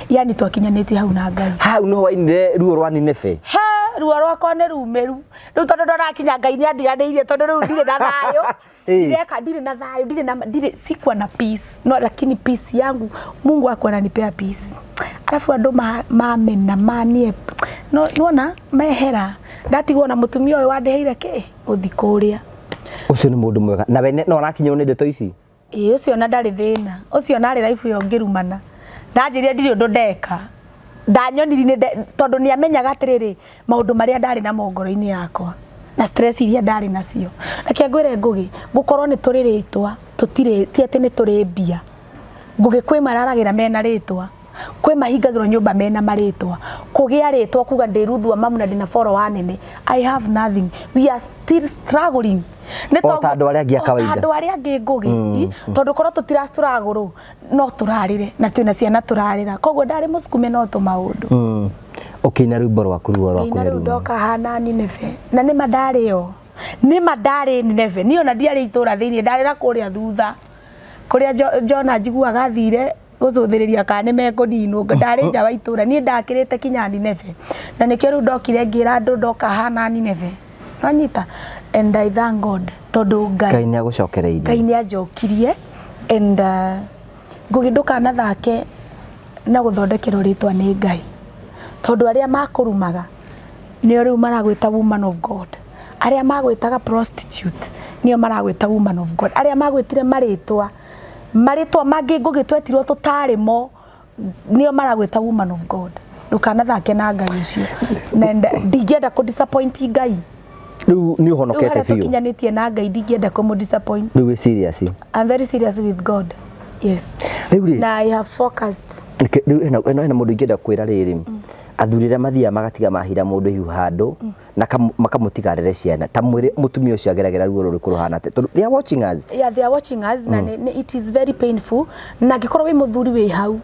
Yani twakinyanĩtie hau na Ngai. Hau nĩho wainire ruo rwa Nineve. He ruo rwakwa nĩ rumĩru rĩu, tondũ ndorakinya Ngai nĩ andiganĩirie, tondũ rĩu ndirĩ na thayũ. Ndireka, ndirĩ na thayũ, ndirĩ na, ndirĩ, sikuwa na peace. No lakini peace yangu, Mungu wako ananipea peace. Alafu andũ mamena manie no nona mehera, ndatigwo na mũtumia ũyũ wandĩhĩire kĩ gũthi kũrĩa. Ũcio nĩ mũndũ mwega na we no arakinyĩrwo nĩ ndeto ici. Ĩĩ, ũcio ona ndarĩ thĩna, ũcio ona arĩ life ĩyo ngĩrumana, ndanjĩrire ndirĩ ũndũ ndeka, ndanyoniri nĩ tondũ nĩ amenyaga atĩrĩrĩ, maũndũ marĩa ndarĩ namo ngoro-inĩ yakwa na stress iria ndarĩ nacio. Reke ngwĩre Ngũgĩ, gũkorwo nĩ tũrĩ rĩtwa, tũtirĩ, ti atĩ nĩ tũrĩ mbia. Ngũgĩ, kwĩ mararagĩra mena rĩtwa, kwĩ mahingagĩrwo nyũmba mena marĩtwa. Kũgĩa rĩtwa kuga ndĩ Ruth wa Mamu na ndĩna follower nene, I have nothing. We are still struggling. Nĩ O ta andũ arĩa angĩ a o ta kawaida. andũ arĩa angĩ Ngũgĩ, tondũ korwo tũtira struggle no tũrarĩre na twĩna ciana tũrarĩra, koguo ndarĩ mũsukume no tũmaũndũ. Ũkĩina rwĩmbo rwaku, ruo rwaku. Ngĩina nĩ rĩu ruo. Ndoka hana Nineve, na nĩma ndarĩ o, nĩma ndarĩ Nineve. Niĩ ona ndiarĩ itũra thĩinĩ, ndarĩ na kũrĩa thutha kũrĩa Jona njiguaga athire. Gũcũthĩrĩria kana nĩ mekũninwo. Ndarĩ nja wa itũra, niĩ ndakĩrĩte kinya Nineve, na nĩkĩo rĩu ndokire ngĩra andũ ndoka hana Nineve, nwanyita. And I thank God tondũ Ngai Ngai nĩ agũcokereirie. Ngai nĩ anjokirie. And Ngũgĩ, ndũkanathake na gũthondekerwo rĩtwa nĩ Ngai, tondũ arĩa makũrumaga nĩo rĩu maragwĩta woman of God, arĩa magwĩtaga prostitute nĩo maragwĩta woman of God, arĩa magwĩtire marĩtwa marĩtwa mangĩ Ngũgĩ twetirwo tũtarĩ mo nĩo maragwĩta woman of God. Ndũkanathake na Ngai ũcio, na ndingĩenda kũ disappoint Ngai. Rĩu nĩ Rĩu ũhonokete harĩa biũ. Tũkinyanĩtie na Ngai, ndingĩenda kũmũ disappoint. Rĩu wĩ serious? I'm very serious with God. Yes. Rĩu rĩ Na I have focused. Rĩu hena mũndũ ingĩenda kwĩra rĩrĩ, athuri arĩa mathiaga magatiga mahira mũndũ ihu handũ na makamũtiga arere ciana, ta mwĩre mũtumia ũcio ageragĩra ruo rũrĩkũ rũhana atĩa, tondũ they are watching us. Yeah, they are watching us. Na it is very painful. Na angĩkorwo wĩ mũthuri wĩ hau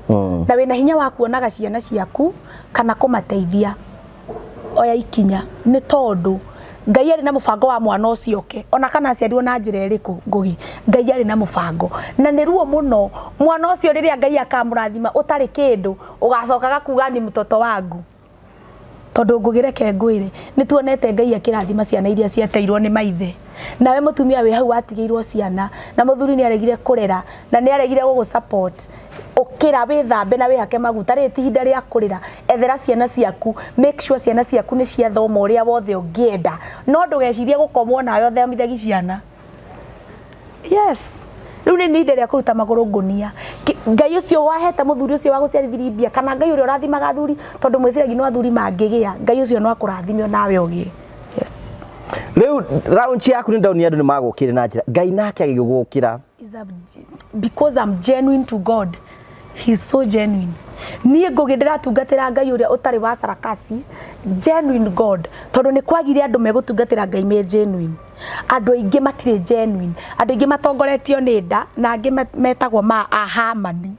na wĩna hinya wa kuonaga ciana ciaku kana kũmateithia, oya ikinya, nĩ tondũ Ngai arĩ na mũbango wa mwana ũcio oke, ona kana aciarirwo na njĩra ĩrĩkũ. Ngũgĩ, Ngai arĩ na mũbango, na nĩ ruo mũno mwana ũcio rĩrĩa Ngai akamũrathima ũtarĩ kĩndũ, ũgacokaga kuga ni mtoto wangu. Tondũ ngũgĩreke ngwĩre, nĩ tuonete Ngai akĩrathima ciana iria ciateirwo nĩ maithe. Nawe mũtumia wĩ hau watigĩirwo ciana na mũthuri nĩ aregire kũrera na nĩ aregire gũgũ support, ũkĩra wĩthambe na wĩhake maguta. Rĩrĩ ti ihinda rĩa kũrĩra. Ethera ciana ciaku, make sure ciana ciaku nĩ ciathoma ũrĩa wothe ũngĩenda, no ndũgecirie gũkomwo nawe ũthomithagi ciana. Yes, rĩu nĩ ihinda rĩa kũruta magũrũ ngũnia. Ngai ũcio wahete mũthuri ũcio wa gũciarithirie mbia, kana Ngai ũrĩa ũrathimaga athuri, tondũ mwĩciragia no athuri mangĩgĩa, Ngai ũcio no akũrathime nawe ũgĩe. Yes. Rĩu launch yaku nĩ ndonire andũ nĩ magũkĩre na njĩra Ngai nake agĩgũkĩra. Because I'm genuine to God. He's so genuine. Niĩ Ngũgĩ ndĩratungatĩra Ngai ũrĩa ũtarĩ wa sarakasi, genuine God, tondũ nĩ kwagire andũ megũtungatĩra Ngai me genuine. Andũ aingĩ matirĩ genuine. Andũ aingĩ matongoretio nĩ nda, na angĩ metagwo ma ahamani.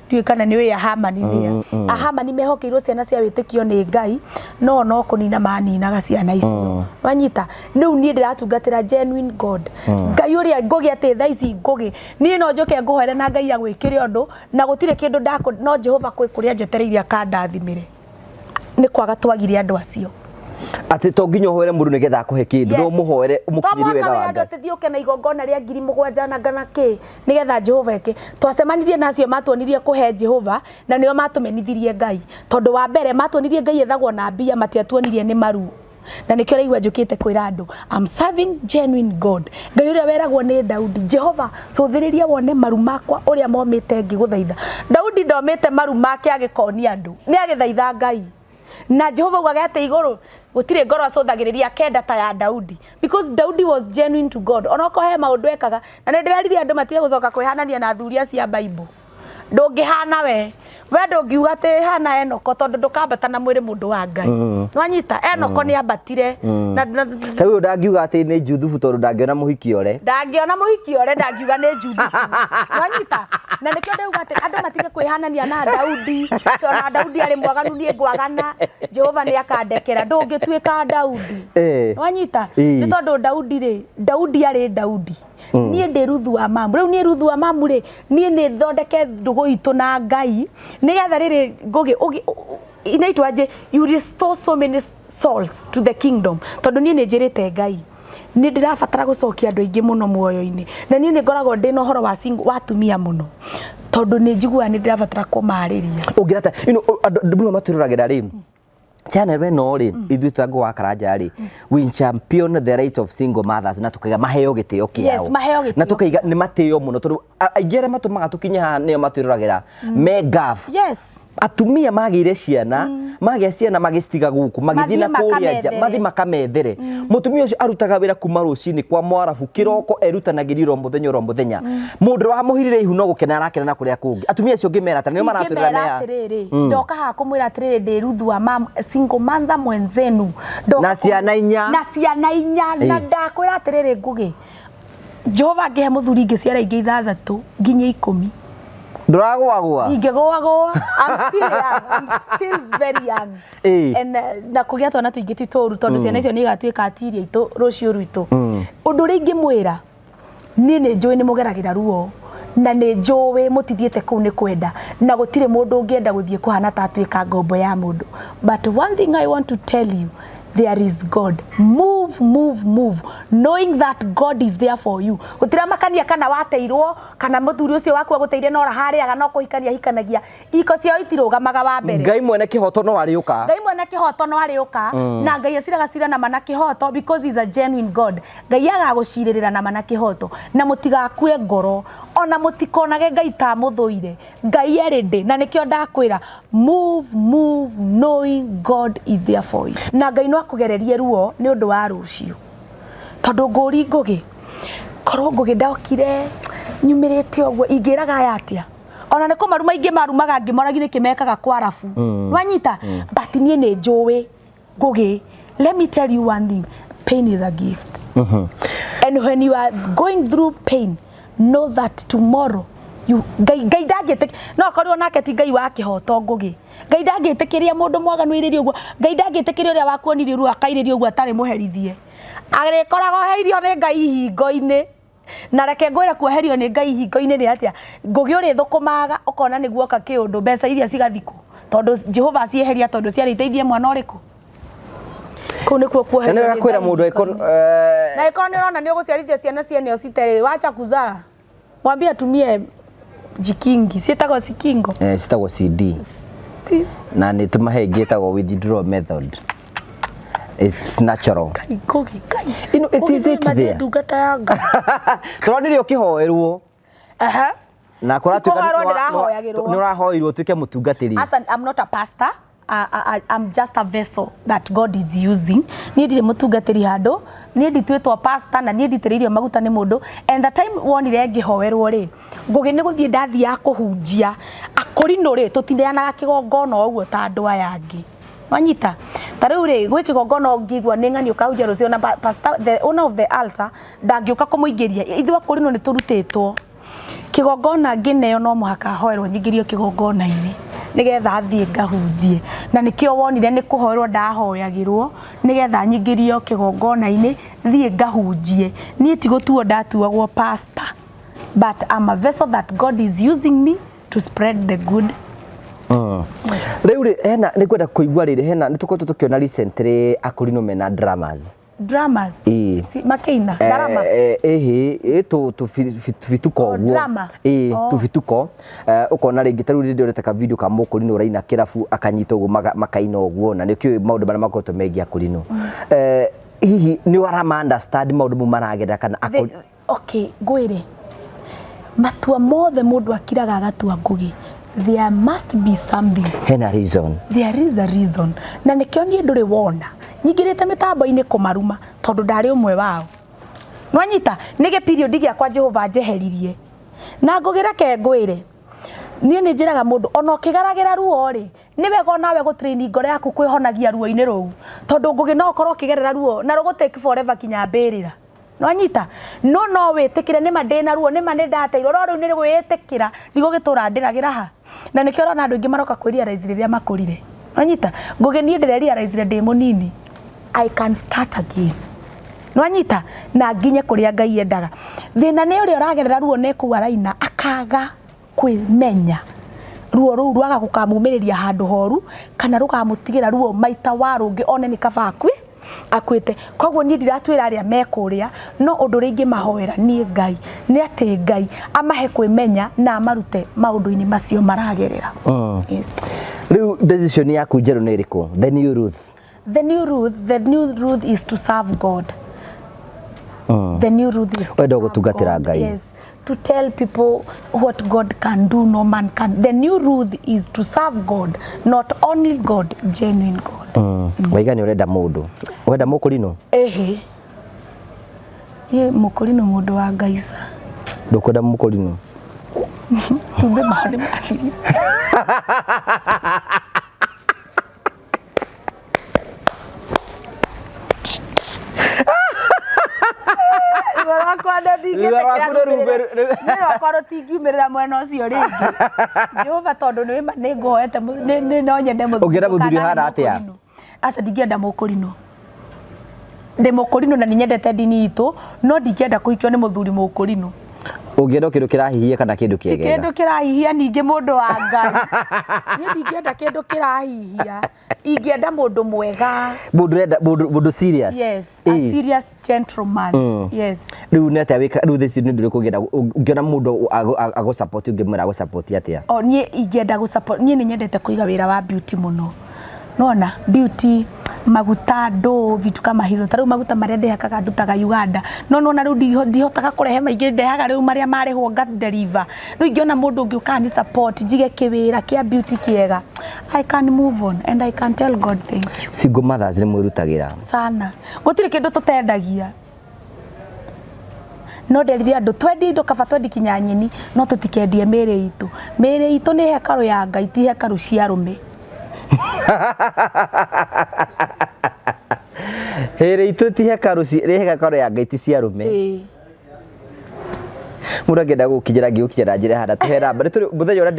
Ndiũĩ kana nĩ ũĩ ahamani nĩa. Ahamani mehokeirwo ciana cia wĩtĩkio nĩ Ngai, no no kũnina maninaga ciana icio. Wanyita? Rĩu niĩ ndĩratungatĩra genuine God. Ngai ũrĩa Ngũgĩ atĩ thaa ici Ngũgĩ, niĩ no njũke ngũhoere na Ngai agwĩkĩre ũndũ, na gũtirĩ kĩndũ ndakũ, no Jehova kwĩ kũrĩa njetereire akandathimĩre. Nĩ kwaga twagire andũ acio. Atĩ to nginya ũhoere mũndũ nĩgetha akũhe kĩndũ, no ũmũhoere ũmũkinyĩrie wega wa Ngai. Andũ atĩ ũke na igongona rĩa 7,000 na ngana kĩ nĩgetha Jehova eke. Twacemanirie na acio matuonirie kũhe Jehova, na nĩo matũmenithirie Ngai, tondũ wa mbere matuonirie Ngai ethagwo na mbia, matiatuonirie nĩ maru. Na nĩkĩo ũraigua njũkĩte kwĩra andũ, I'm serving genuine God. Ngai ũrĩa weragwo nĩ Daudi, "Jehova, cũthĩrĩria wone maru makwa ũrĩa momĩte ngĩgũthaitha." Daudi ndomĩte maru make agĩkonia andũ, nĩ agĩthaitha Ngai. Na Jehova augaga atĩ igũrũ gũtirĩ ngoro acũthagĩrĩria akenda ta ya Daudi, because Daudi was genuine to God. Onokorwo he maũndũ ekaga, na nĩ ndĩrerire andũ matige gũcoka kwĩhanania na athuri acio a Bible. Ndũngĩhana we, we ndũngiuga atĩ hana Enoko, tondũ ndũkambata na mwĩrĩ mũndũ wa Ngai. Nwanyita Enoko nĩ ambatire na Rĩu ũyũ ndangiuga atĩ nĩ Juthubu, tondũ ndangĩona mũhiki ore. Ndangĩona mũhiki ore, ndangiuga nĩ Juthubu. Nwanyita? Na nĩkĩo ndĩuga atĩ andũ matige kwĩhanania na Daudi. Ona Daudi arĩ mwaganu, niĩ ngwagana, Jehova nĩ akandekera. Ndũngĩtuĩka Daudi. Nwanyita? Nĩ tondũ Daudi rĩ, Daudi arĩ Daudi. Niĩ ndĩ Ruthu wa mamu. Rĩu niĩ Ruthu wa mamu rĩ, niĩ nĩ thondeke ndũgũ itũ na Ngai, nĩgetha rĩrĩ Ngũgĩ inaitwa nje you restore so many souls to the kingdom, tondũ niĩ nĩ njĩrĩte Ngai nĩ ndĩrabatara gũcokia andũ aingĩ mũno muoyo-inĩ. Na niĩ nĩ ngoragwo ndĩ na ũhoro wa single, wa atumia mũno, tondũ nĩ njiguaga nĩ ndĩrabatara kũmarĩria. Ũngĩrata andũ mũno matwĩroragĩra rĩ channel ĩno rĩ, ithuĩ ta Ngũ wa Karanja rĩ, we champion the right of single mothers, na tukaiga maheo gĩtĩo kĩao. Yes, maheo gĩtĩo. Na tukaiga nĩ matĩo mũno, tondũ aingĩ arĩa matũmaga tũkinye haha nĩo matwĩroragĩra me gaf. Atumia magĩire ciana, magĩa ciana magĩcitiga gũkũ, magĩthiĩ na Mathiĩ kũrĩa nja, makamethere. mathiĩ makamethere. Mũtumia ũcio arutaga wĩra kuma rũcinĩ kwa mwarabu kĩroko, erutanagĩria oro mũthenya oro mũthenya. Mũndũ wamũhirire ihu no gũkena arakena na kũrĩa kũngĩ. Atumia acio ũngĩmera atĩa? Nĩo maratwĩrora Ingĩmera mea. atĩrĩrĩ, ndoka haha kũmwĩra atĩrĩrĩ, ndĩ Ruthu wa mam, single mother mwenzenu. Ndoka Na ciana 4. Na ciana 4. Na ndakwĩra atĩrĩrĩ Ngũgĩ, Jehova angĩhe mũthuri ingĩciara ingĩ 6 nginya 10. Ndũragũagũa? Ingĩgũagũa. I'm still young. I'm still very young. And na kũgĩa twana tũingĩ ti tũru, tondũ ciana icio nĩ igatuĩka atiria aitũ rũciũ rwitũ. Ũndũ ũrĩa ingĩmwĩra, niĩ nĩ njũĩ nĩ mũgeragĩra ruo, Na nĩ njũĩ mũtithiĩte kũu nĩ kwenda, na gũtirĩ mũndũ ũngĩenda gũthiĩ kũhana ta atuĩka ngombo ya mũndũ. But one thing I want to tell you, there is God. Move, move, move, knowing that God is there for you. Gũtiramakania kana wateirwo kana mũthuri ũcio waku agũteire no harĩaga no kũhikania hikanagia, iko ciao itirũgamaga wa mbere. Ngai mwene kĩhoto no arĩũka. Ngai mwene kĩhoto no arĩũka. Na Ngai aciraga cira na ma na kĩhoto because he's a genuine God. Ngai agagũcirĩrĩra na ma na kĩhoto, na mũtigakue ngoro ona mũtikonage Ngai ta mũthũire. Ngai erĩ ndĩ na nĩkĩo ndakwĩra, move, move, knowing God is there for you. Na Ngai no akũgererie ruo nĩ ũndũ wa rũciũ, tondũ ngũri Ngũgĩ, korwo Ngũgĩ ndokire nyumĩrĩte ũguo, ingĩraga aya atĩa? Ona nĩ kũmaruma ingĩ marumaga ngĩmoragia nĩkĩ mekaga kwarabu. Wanyita? But niĩ nĩ njũĩ Ngũgĩ, let me tell you one thing, pain is a gift. And when you are going through pain, know that tomorrow you Ngai ndangĩtĩk no akorirwo nake ti Ngai wa kĩhoto. Ngũgĩ, Ngai ndangĩtĩkĩria mũndũ mwaganu airĩrio ũguo. Ngai ndangĩtĩkĩria ũrĩa wakuonirie ruo akairĩrio ũguo atarĩ mũherithie. Arĩkoragwo heirio nĩ Ngai ihingo-inĩ. Na reke ngwĩre, kuoherio nĩ Ngai ihingo-inĩ nĩ atĩa? Ngũgĩ, ũrĩthũkũmaga ũkona nĩ guoka kĩũndũ, mbeca iria cigathikwo tondũ Jehova acieheria, tondũ ciarĩ iteithie mwana ũrĩkũ. Kũu nĩkuo Na kuoherio nĩ nĩ kwĩra Ngai mũndũ ihingo-inĩ. Na ĩkorwo nĩ ũrona nĩ ũgũciarithia ciana ciene ũciterĩ, wacha kuzaa, mwambie atumie jikingi, ciĩtagwo cikingo. Citagwo CD. Na nĩ tũmahe ĩngĩ ĩtagwo withdraw method. It's natural. Ngai, Ngũgĩ, Ngai. You know, it is Ngũgĩ, it nĩ there. ndungata ya Ngai. Tũronire ũkĩhoerwo na kũratuĩka Kũhoerwo ndĩrahoyagĩrwo. nĩ ũrahoirwo ũtuĩke mũtungatĩri. As an, I'm not a pastor. I'm just a vessel that God is using. Niĩ ndirĩ mũtungatĩri handũ, niĩ ndituĩtwo pastor na niĩ nditĩrĩirio maguta nĩ mũndũ. And the time wonire ngĩhoerwo rĩ, Ngũgĩ, nĩ gũthiĩ ndathiaga kũhunjia. Akũrinũ rĩ, tũtineanaga kĩgongona ũguo ta andũ aya angĩ. Wanyita? Ta rĩu rĩ, gwĩ kĩgongona ũngĩigua nĩ ng'ani ũkahunjia rũciũ na pastor, the owner of the altar ndangĩũka kũmũingĩria. Ithuĩ akũrinũ nĩ tũrutĩtwo kĩgongona, ngĩneo no mũhaka hoerwo nyingĩrio kĩgongona-inĩ nĩgetha thiĩ ngahunjie. Na nĩkĩo wonire nĩ kũhoerwo ndahoyagĩrwo nĩgetha nyingĩrio kĩgongona-inĩ thiĩ ngahunjie. Niĩ ti gũtuo ndatuagwo pastor, but I'm a vessel that God is using me to spread the good. Yes. Rĩu rĩ, hena nĩ ngwenda kũigua rĩrĩ, hena nĩ tũkoretwo tũkĩona recently akũrinũ mena dramas. Dramas? Ĩĩ. Makĩina ndarama? Ĩhĩ, ĩ tũbituko Oh, ũguo. drama. Ĩ, Oh. tũbituko. Ũkona rĩngĩ ta rĩu rĩrĩ ndĩrorete ka video ka mũkũrinũ ũraina kĩrabu, akanyita ũguo makaina ũguo, na nĩkĩũĩ maũndũ marĩa makoretwo megiĩ akũrinũ. Hihi nĩ ũrama understand maũndũ mau maragerera kana Okay, ngwĩre, matua mothe mũndũ akiraga agatua, Ngũgĩ, there must be something. Hena reason. There is a reason, na nĩkĩo niĩ ndũrĩ wona nyingĩrĩte mĩtambo-inĩ kũmaruma, tondũ ndarĩ ũmwe wao. Nwanyita? Nĩ gĩ period gĩakwa Jehova njeheririe. Na Ngũgĩ, reke ngwĩre, niĩ nĩ njĩraga mũndũ ona ũkĩgeragĩra ruo rĩ, nĩ wega onawe gũtrain ngoro yaku kwĩhonagia ruo-inĩ rũu, tondũ Ngũgĩ, no ũkorwo ũkĩgerera ruo na rũgũ take forever kinya mbĩrĩra. Nwanyita? No wĩtĩkĩre nĩma ndĩna ruo, nĩma nĩ ndateirwo, no rĩu nĩ gwĩtĩkĩra ndigũgĩtũra ndĩragĩra ha. Na nĩkĩo ũrona andũ aingĩ maroka kwĩ realize rĩrĩa makũrire. Nwanyita, Ngũgĩ? Niĩ ndĩre realize ndĩ mũnini I can start again. Nwanyita? Na nginye kũrĩa Ngai endaga. Thĩna nĩ ũrĩa ũragerera ruo na kũu araina akaga kwĩmenya, ruo rũu rwaga gũkamumĩrĩria handũ horu kana rũkamũtigĩra ruo maita wa rũngĩ, one nĩ kaba akue akuĩte. Koguo niĩ ndiratuĩra arĩa me kũrĩa, no ũndũ ũrĩa ingĩmahoera niĩ Ngai nĩ atĩ Ngai amahe kwĩmenya na amarute maũndũ-inĩ macio maragerera. Yes. Rĩu decision yaku njerũ nĩ ĩrĩkũ, the new Ruth? The new Ruth, the new Ruth is to serve God. The new Ruth is to Wenda serve gũtungatĩra God. Ngai. Yes, to tell people what God can do, no man can. The new Ruth is to serve God, not only God, genuine God. Waiga nĩ ũrenda mũndũ, ũrenda mũkũrinũ? Ehe. Niĩ mũkũrinũ mũndũ wa Ngai ca. Ndũkwenda mũkũrinũ? Matumbĩ mao nĩ mathirire. Ruo rwakwa Ruo rwaku nĩ nĩ rwakwa rũtingiumĩrĩra mwena ũcio rĩngĩ, Jehova, tondũ nĩ ma nĩ ngũhoete no nyende mũthuri. Ũngĩenda mũthuri ũkanahe ũhana atĩa? mũkũrinũ. Aca, ndingĩenda mũkũrinũ. Ndĩ mũkũrinũ na nĩ nyendete ndini itũ, no ndingĩenda kũhikio nĩ mũthuri mũkũrinũ. Ũngĩenda o kĩndũ kĩrahihia kana kĩndũ Ti kĩegega? kĩndũ kĩrahihia ningĩ mũndũ wa Ngai. Niĩ ndingĩenda kĩndũ kĩrahihia. Ingĩenda mũndũ mwega. Mũndũ ũrenda mũndũ mũndũ serious. Yes, a serious gentleman. Yes. Rĩu nĩ atĩa wĩka rĩu thĩci nĩ ũndũ ũrĩkũ ũngĩenda ũngĩona mũndũ agũ support ũngĩmwĩra agũ support atĩa? O niĩ ingĩenda gũ support niĩ nĩ nyendete kũiga wĩra wa beauty mũno. Nona beauty maguta ndũ vitu kama hizo ta rĩu maguta marĩa ndĩhakaga ndutaga Uganda no nona rĩu ndihotaga kũrehe maingĩ ndehaga rĩu marĩa marĩhwo nga deliver rĩu ingĩona mũndũ ũngĩ ũkaga ni support njige kĩwĩra kĩa beauty kĩega I can move on and I can tell God thank you. Single mothers nĩ mwĩrutagĩra sana gũtirĩ kĩndũ tũtendagia no nderire andũ twendie indo kaba twendie kinya nyeni no tũtikendie mĩĩrĩ itũ mĩĩrĩ itũ nĩ hekarũ ya Ngai ti hekarũ cia arũme. Hĩrĩ itũ ti hekarũ nĩ hekarũ ya Ngai ti cia arũme. Ĩĩ. Mũndũ angĩenda gũkinyĩra angĩgũkinyĩra na njĩra ĩhana tũhe namba. Nĩ mũthenya ũrĩa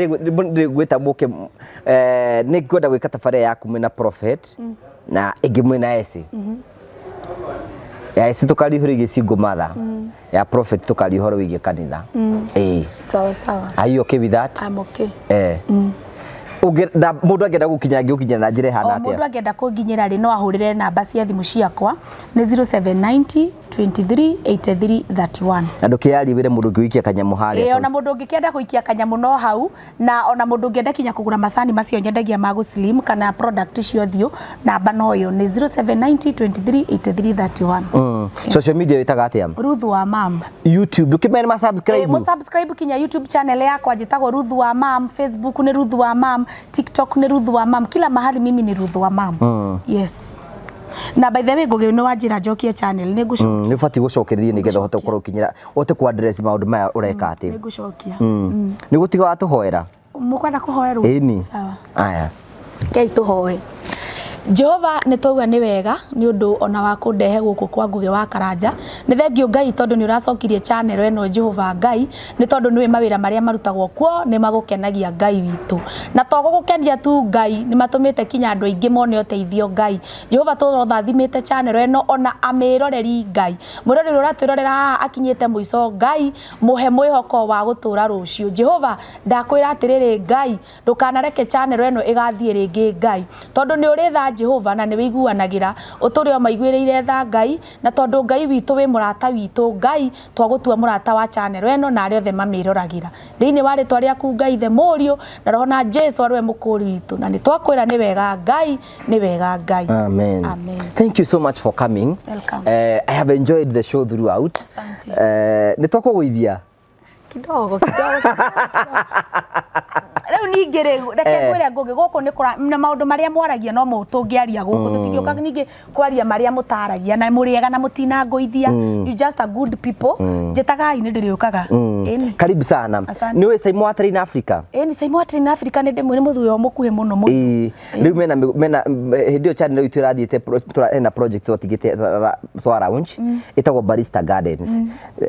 ndĩgwĩta mũke nĩ ngwenda gwĩka tabarĩra yaku mwĩna prophet na ĩngĩ mwĩna Esi. Ya Esi tũkaria ũhoro wĩgiĩ single mother. Ya prophet tũkaria ũhoro wĩgiĩ kanitha. Ĩĩ. Sawa sawa. Are you okay with that? I'm okay. Eh. Mũndũ angĩenda gũkinyĩra angĩgũkinyĩra na njĩra ĩhana O mũndũ atĩa? angĩenda kũnginyĩra rĩ no ahũrĩre namba cia thimũ ciakwa nĩ 0790 23 83 31. Na ndũkĩyarie wĩre mũndũ ũngĩ ũikia kanyamũ harĩa. Ĩĩ ona mũndũ ũngĩkĩenda gũikia kanyamũ no hau na ona mũndũ ũngĩenda kinya kũgũra macani macio nyendagia ma gũ slim kana product cia ũthiũ namba no ĩyo nĩ 0790 23 83 31. Social media wĩtaga atĩa? Ruth wa Mam. YouTube ndũkĩmere ma subscribe. Mũ subscribe kinya YouTube channel yakwa njĩtagwo Ruth wa Mam, Facebook nĩ Ruth wa Mam, TikTok nĩ Ruth wa Mam, kila mahali mimi ni Ruth wa Mam. Yes. Na by the way Ngũgĩ nĩ wanjĩra njokie channel nĩ ngũcokia. Nĩ ũbatiĩ gũcokereria nĩgetha ũhote gũkorwo ũkinyĩra ũhote ku address maũndũ maya ũreka atĩ. Nĩ ngũcokia. Nĩ gũtiga watũhoera? Mũkwenda kũhoerwo? Ĩni. Sawa. Aya. Rekei tũhoe. Jehova nĩ twauga nĩ wega nĩ ũndũ ona wa kũndehe gũkũ kwa Ngũgĩ wa Karanja. Nĩ thengio Ngai tondũ nĩ ũracokirie channel ĩno Jehova Ngai nĩ tondũ nĩũĩ mawĩra marĩa marutagwo kuo nĩ magũkenagia Ngai witũ. Na to gũgũkenia tu Ngai nĩ matũmĩte kinya andũ aingĩ mone ũteithio Ngai. Jehova tũrothathimĩte channel ĩno ona amĩroreri Ngai. Mwĩroreri ũrĩa ũratwĩrorera haha akinyĩte mũico Ngai mũhe mwĩhoko wa gũtũra rũciũ. Jehova ndakwĩra atĩrĩrĩ Ngai ndũkanareke channel ĩno ĩgathiĩ rĩngĩ Ngai tondũ nĩ ũrĩ tha Jehova na nĩ wĩiguanagĩra ũtũre ũmaiguĩrĩire tha Ngai na tondũ Ngai witũ wĩ mũrata witũ Ngai twagũtua mũrata wa channel ĩno na arĩa othe mamĩroragĩra thĩinĩ wa rĩtwa rĩaku Ngai the Mũriũ na Roho na Jesu arĩwe mũkũũri witũ na nĩ twakwĩra nĩ wega Ngai nĩ wega Ngai. Amen. Amen. Thank you so much for coming. Welcome. I have enjoyed the show throughout. Asante. Nĩ twakũgũithia. Kidogo kidogo rĩu ningĩ rĩ reke ngwĩre Ngũgĩ gũkũ nĩ kũra na maũndũ marĩa mwaragia no mo tũngĩaria gũkũ tũtingĩũka ningĩ kwaria marĩa mũtaragia na mũrĩ ega na mũtinangũithia you just a good people njĩtagai nĩ ndĩrĩũkaga. Ĩni. Karibu sana. Asante. Nĩ ũĩ Saimo wa Train Africa? Ĩni Saimo wa Train Africa nĩ ndĩmũĩ nĩ mũthuri wa mũkuhĩ mũno mũno. Ĩĩ rĩu mena hĩndĩ ĩyo channel itũ ĩrathiĩte hena project twatigĩte twa launch ĩtagwo Barista Gardens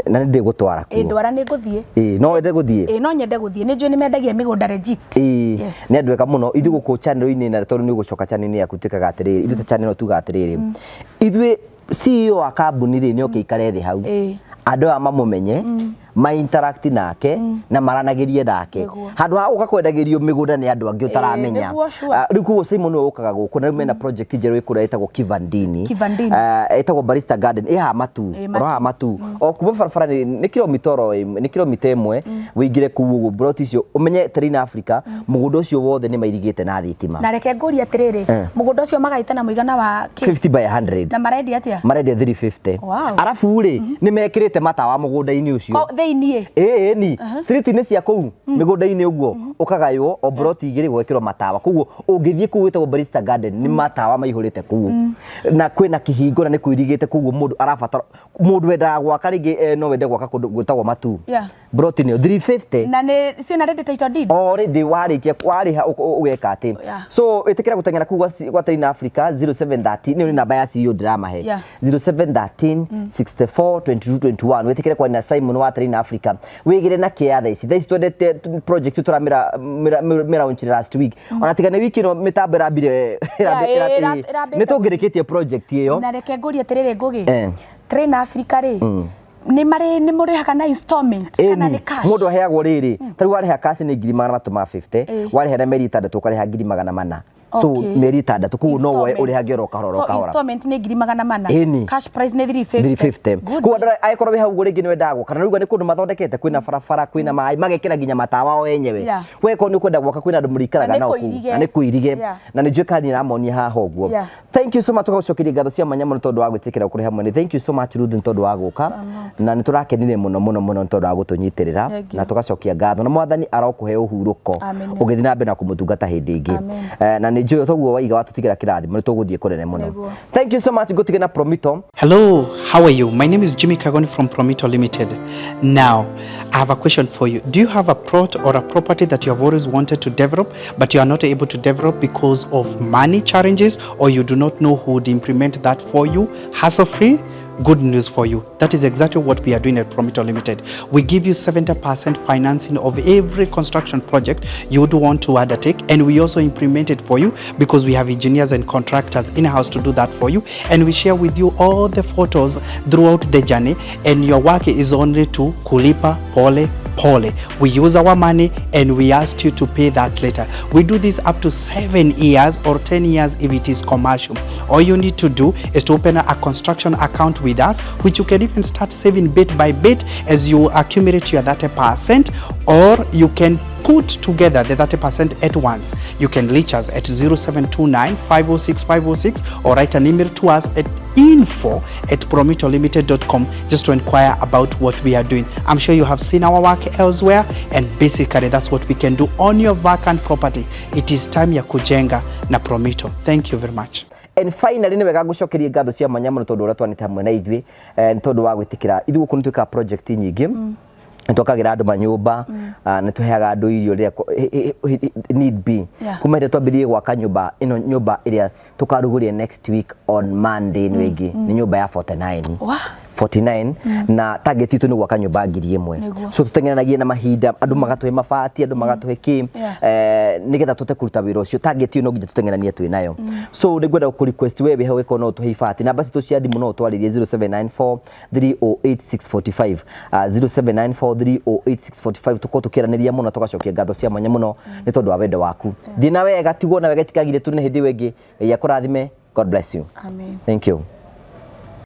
na nĩ ndĩgũtwara Ĩ kuo. ndwara nĩ ngũthiĩ. Ĩĩ no wende gũthiĩ? Ĩ no nyende gũthiĩ nĩ njũĩ nĩ mendagia mĩgũnda legit. Ĩĩ Yes. nĩ andũ ega mũno ithuĩ gũkũ channel-inĩ na tondũ nĩ ũgũcoka channel-inĩ yaku twĩkaga atĩrĩrĩ ithuĩ ta channel tugaga atĩrĩrĩ ithuĩ CEO wa kambuni rĩ nĩ oke ikare thĩ hau Ĩĩ. andũ aya mamũmenye ma interact nake na maranagĩrie nake Nĩguo. handũ ha gũka kwendagĩrio mĩgũnda nĩ andũ angĩ ũtaramenya. Nĩguo, sure. Rĩu koguo Simon nĩwe ũkaga gũkũ na rĩu mena project njerũ ĩkũrĩa ĩtagwo Kivandini. Kivandini. Ĩtagwo Barista Garden ĩ haha Matu. Ĩ, Matu. Oro haha Matu o kuma barabara nĩ kilomita oro nĩ kilomita ĩmwe wĩingĩre kũu ũguo plot icio ũmenye Terrain Africa mũgũnda ũcio wothe nĩ mairigĩte na thitima. Na reke ngũrie atĩrĩrĩ mũgũnda ũcio magaita na mũigana wa kĩ? 50 by 100. Na marendia atĩa? Marendia 350. Wow. Arabu rĩ nĩ mekĩrĩte matawa mũgũnda-inĩ ũcio. Thĩiniĩ? Ĩĩ ni street-inĩ cia kũu mĩgũnda-inĩ ũguo ũkagaywo o plot igĩrĩ gwekĩrwo matawa koguo ũngĩthiĩ kũu wĩtagwo Barista Garden nĩ matawa maihũrĩte kũu na kwĩna kĩhingo na nĩ kũirigĩte koguo mũndũ arabatara mũndũ wendaga gwaka rĩngĩ no wende gwaka kũndũ gwĩtagwo Matu. Yeah. Plot nĩyo 350. Na nĩ ciĩna ready title deed? Already warĩkia warĩha ũgeka atĩ. Yeah. So ĩtĩkĩra gũteng'era kũu gwa Terrain Africa 0713 nĩyo nĩ namba ya CEO ndĩramahe. Yeah. 0713 64 22 21 wĩtĩkĩre kwaria na Simon wa Terrain Africa wĩgĩre na kĩa thaa ici thaa ici twendete project tũramĩra mĩra last week ona tiga nĩ wiki ĩno mĩtambo ĩrambire ĩrambĩte nĩ tũngĩrĩkĩtie project ĩyo. Na reke ngũrie atĩrĩrĩ Ngũgĩ Eh. Train Africa rĩ Nĩ marĩ nĩ mũrĩhaga na installment kana nĩ cash? Mũndũ aheagwo rĩrĩ, ta rĩu warĩha cash nĩ 350,000. Warĩha na mĩeri 6 ũkarĩha 400,000. So mĩeri 6, koguo no woe ũrĩhage oro kahora oro So kahora. installment nĩ 400,000. Cash price nĩ 350. 350. Good. Koguo andũ angĩkorwo wĩ hau ũguo rĩngĩ nĩ wendaga gwaka na rĩu nĩ kũndũ mathondekete, kwĩna barabara, kwĩna maĩ, magekĩra nginya matawa o enyewe. We korwo nĩ ũkwenda gwaka, kwĩna andũ mũrĩikaraga Na nĩ nao kũu. kũirige. Na nĩ kũirige. Na nĩ njũĩ kani ramonia haha ũguo. Thank you so much, tũgagũcokeria ngatho cia mwanya mũno tondũ wa gwĩtĩkĩra ũkũrĩ hamwe nĩ. Thank you so much, Ruth, nĩ tondũ wa gũka na nĩ tũrakenire mũno mũno mũno nĩ tondũ wa gũtũnyitĩrĩra. Thank you. Na tũgacokia ngatho na Mwathani arokũhe ũhurũko Amen. ũgĩthiĩ na mbere na kũmũtungata hĩndĩ ĩngĩ. Amen. Na nĩ njũĩ toguo waiga watũtigĩra kĩrathimo nĩ tũgũthiĩ kũnene mũno. Nĩguo. Thank you so much, ngũtige na Promito. Hello, how are you? My name is Jimmy Kagoni from Promito Limited. Now, I have a question for you. Do you have a plot or a property that you have always wanted to develop, but you are not able to develop because of money challenges, or you do not know who would implement that for you hassle-free? Good news for you. That is exactly what we are doing at Promito Limited. We give you 70% financing of every construction project you would want to undertake, and we also implement it for you because we have engineers and contractors in-house to do that for you, and we share with you all the photos throughout the journey, and your work is only to kulipa pole pole. We use our money and we ask you to pay that later. We do this up to 7 years or 10 years if it is commercial. All you need to do is to open a construction account with us, which you can even start saving bit by bit as you accumulate your 30%, or you can put together the 30% at once. You can reach us at 0729 506 506 or write an email to us at info@promitolimited.com just to inquire about what we are doing. I'm sure you have seen our work elsewhere, and basically that's what we can do on your vacant property. It is time ya kujenga na Promito. Thank you very much. And finally, nĩ wega ngũcokerie ngatho cia mwanya mũno tondũ ũrĩa twanĩte hamwe na ithuĩ, nĩ tondũ wa gwĩtĩkĩra ithuĩ gũkũ nĩ twĩkaga project nyingĩ, nĩ twakagĩra andũ manyũmba, nĩ tũheaga andũ irio rĩrĩa need be. Kuma hĩndĩ twambĩrĩrie gwaka nyũmba ĩno, nyũmba ĩrĩa tũkarugũria next week on Monday, nĩ ĩngĩ nĩ nyũmba ya 49. 49, na target itũ nĩ gwaka nyũmba 1000. So tũteng'eranagie na mahinda, andũ magatũhe mabati, andũ magatũhe kĩ, nĩgetha tũhote kũruta wĩra ũcio. Target ĩyo no nginya tũteng'eranie twĩ nayo. So nĩ ngwenda gũkũ request we wĩ hau ĩkorwo no ũtũhe ibati, namba citũ cia thimũ no ũtwarĩrie 0794 308645, 0794 308645. Tũkorwo tũkĩaranĩria mũno, tũgacokia ngatho cia mwanya mũno nĩ tondũ wa wendo waku. Thiĩ na wega, tigwo na wega, itikagire tune hĩndĩ ĩyo ĩngĩ. Ngai akũrathime. God bless you. Amen. Thank you.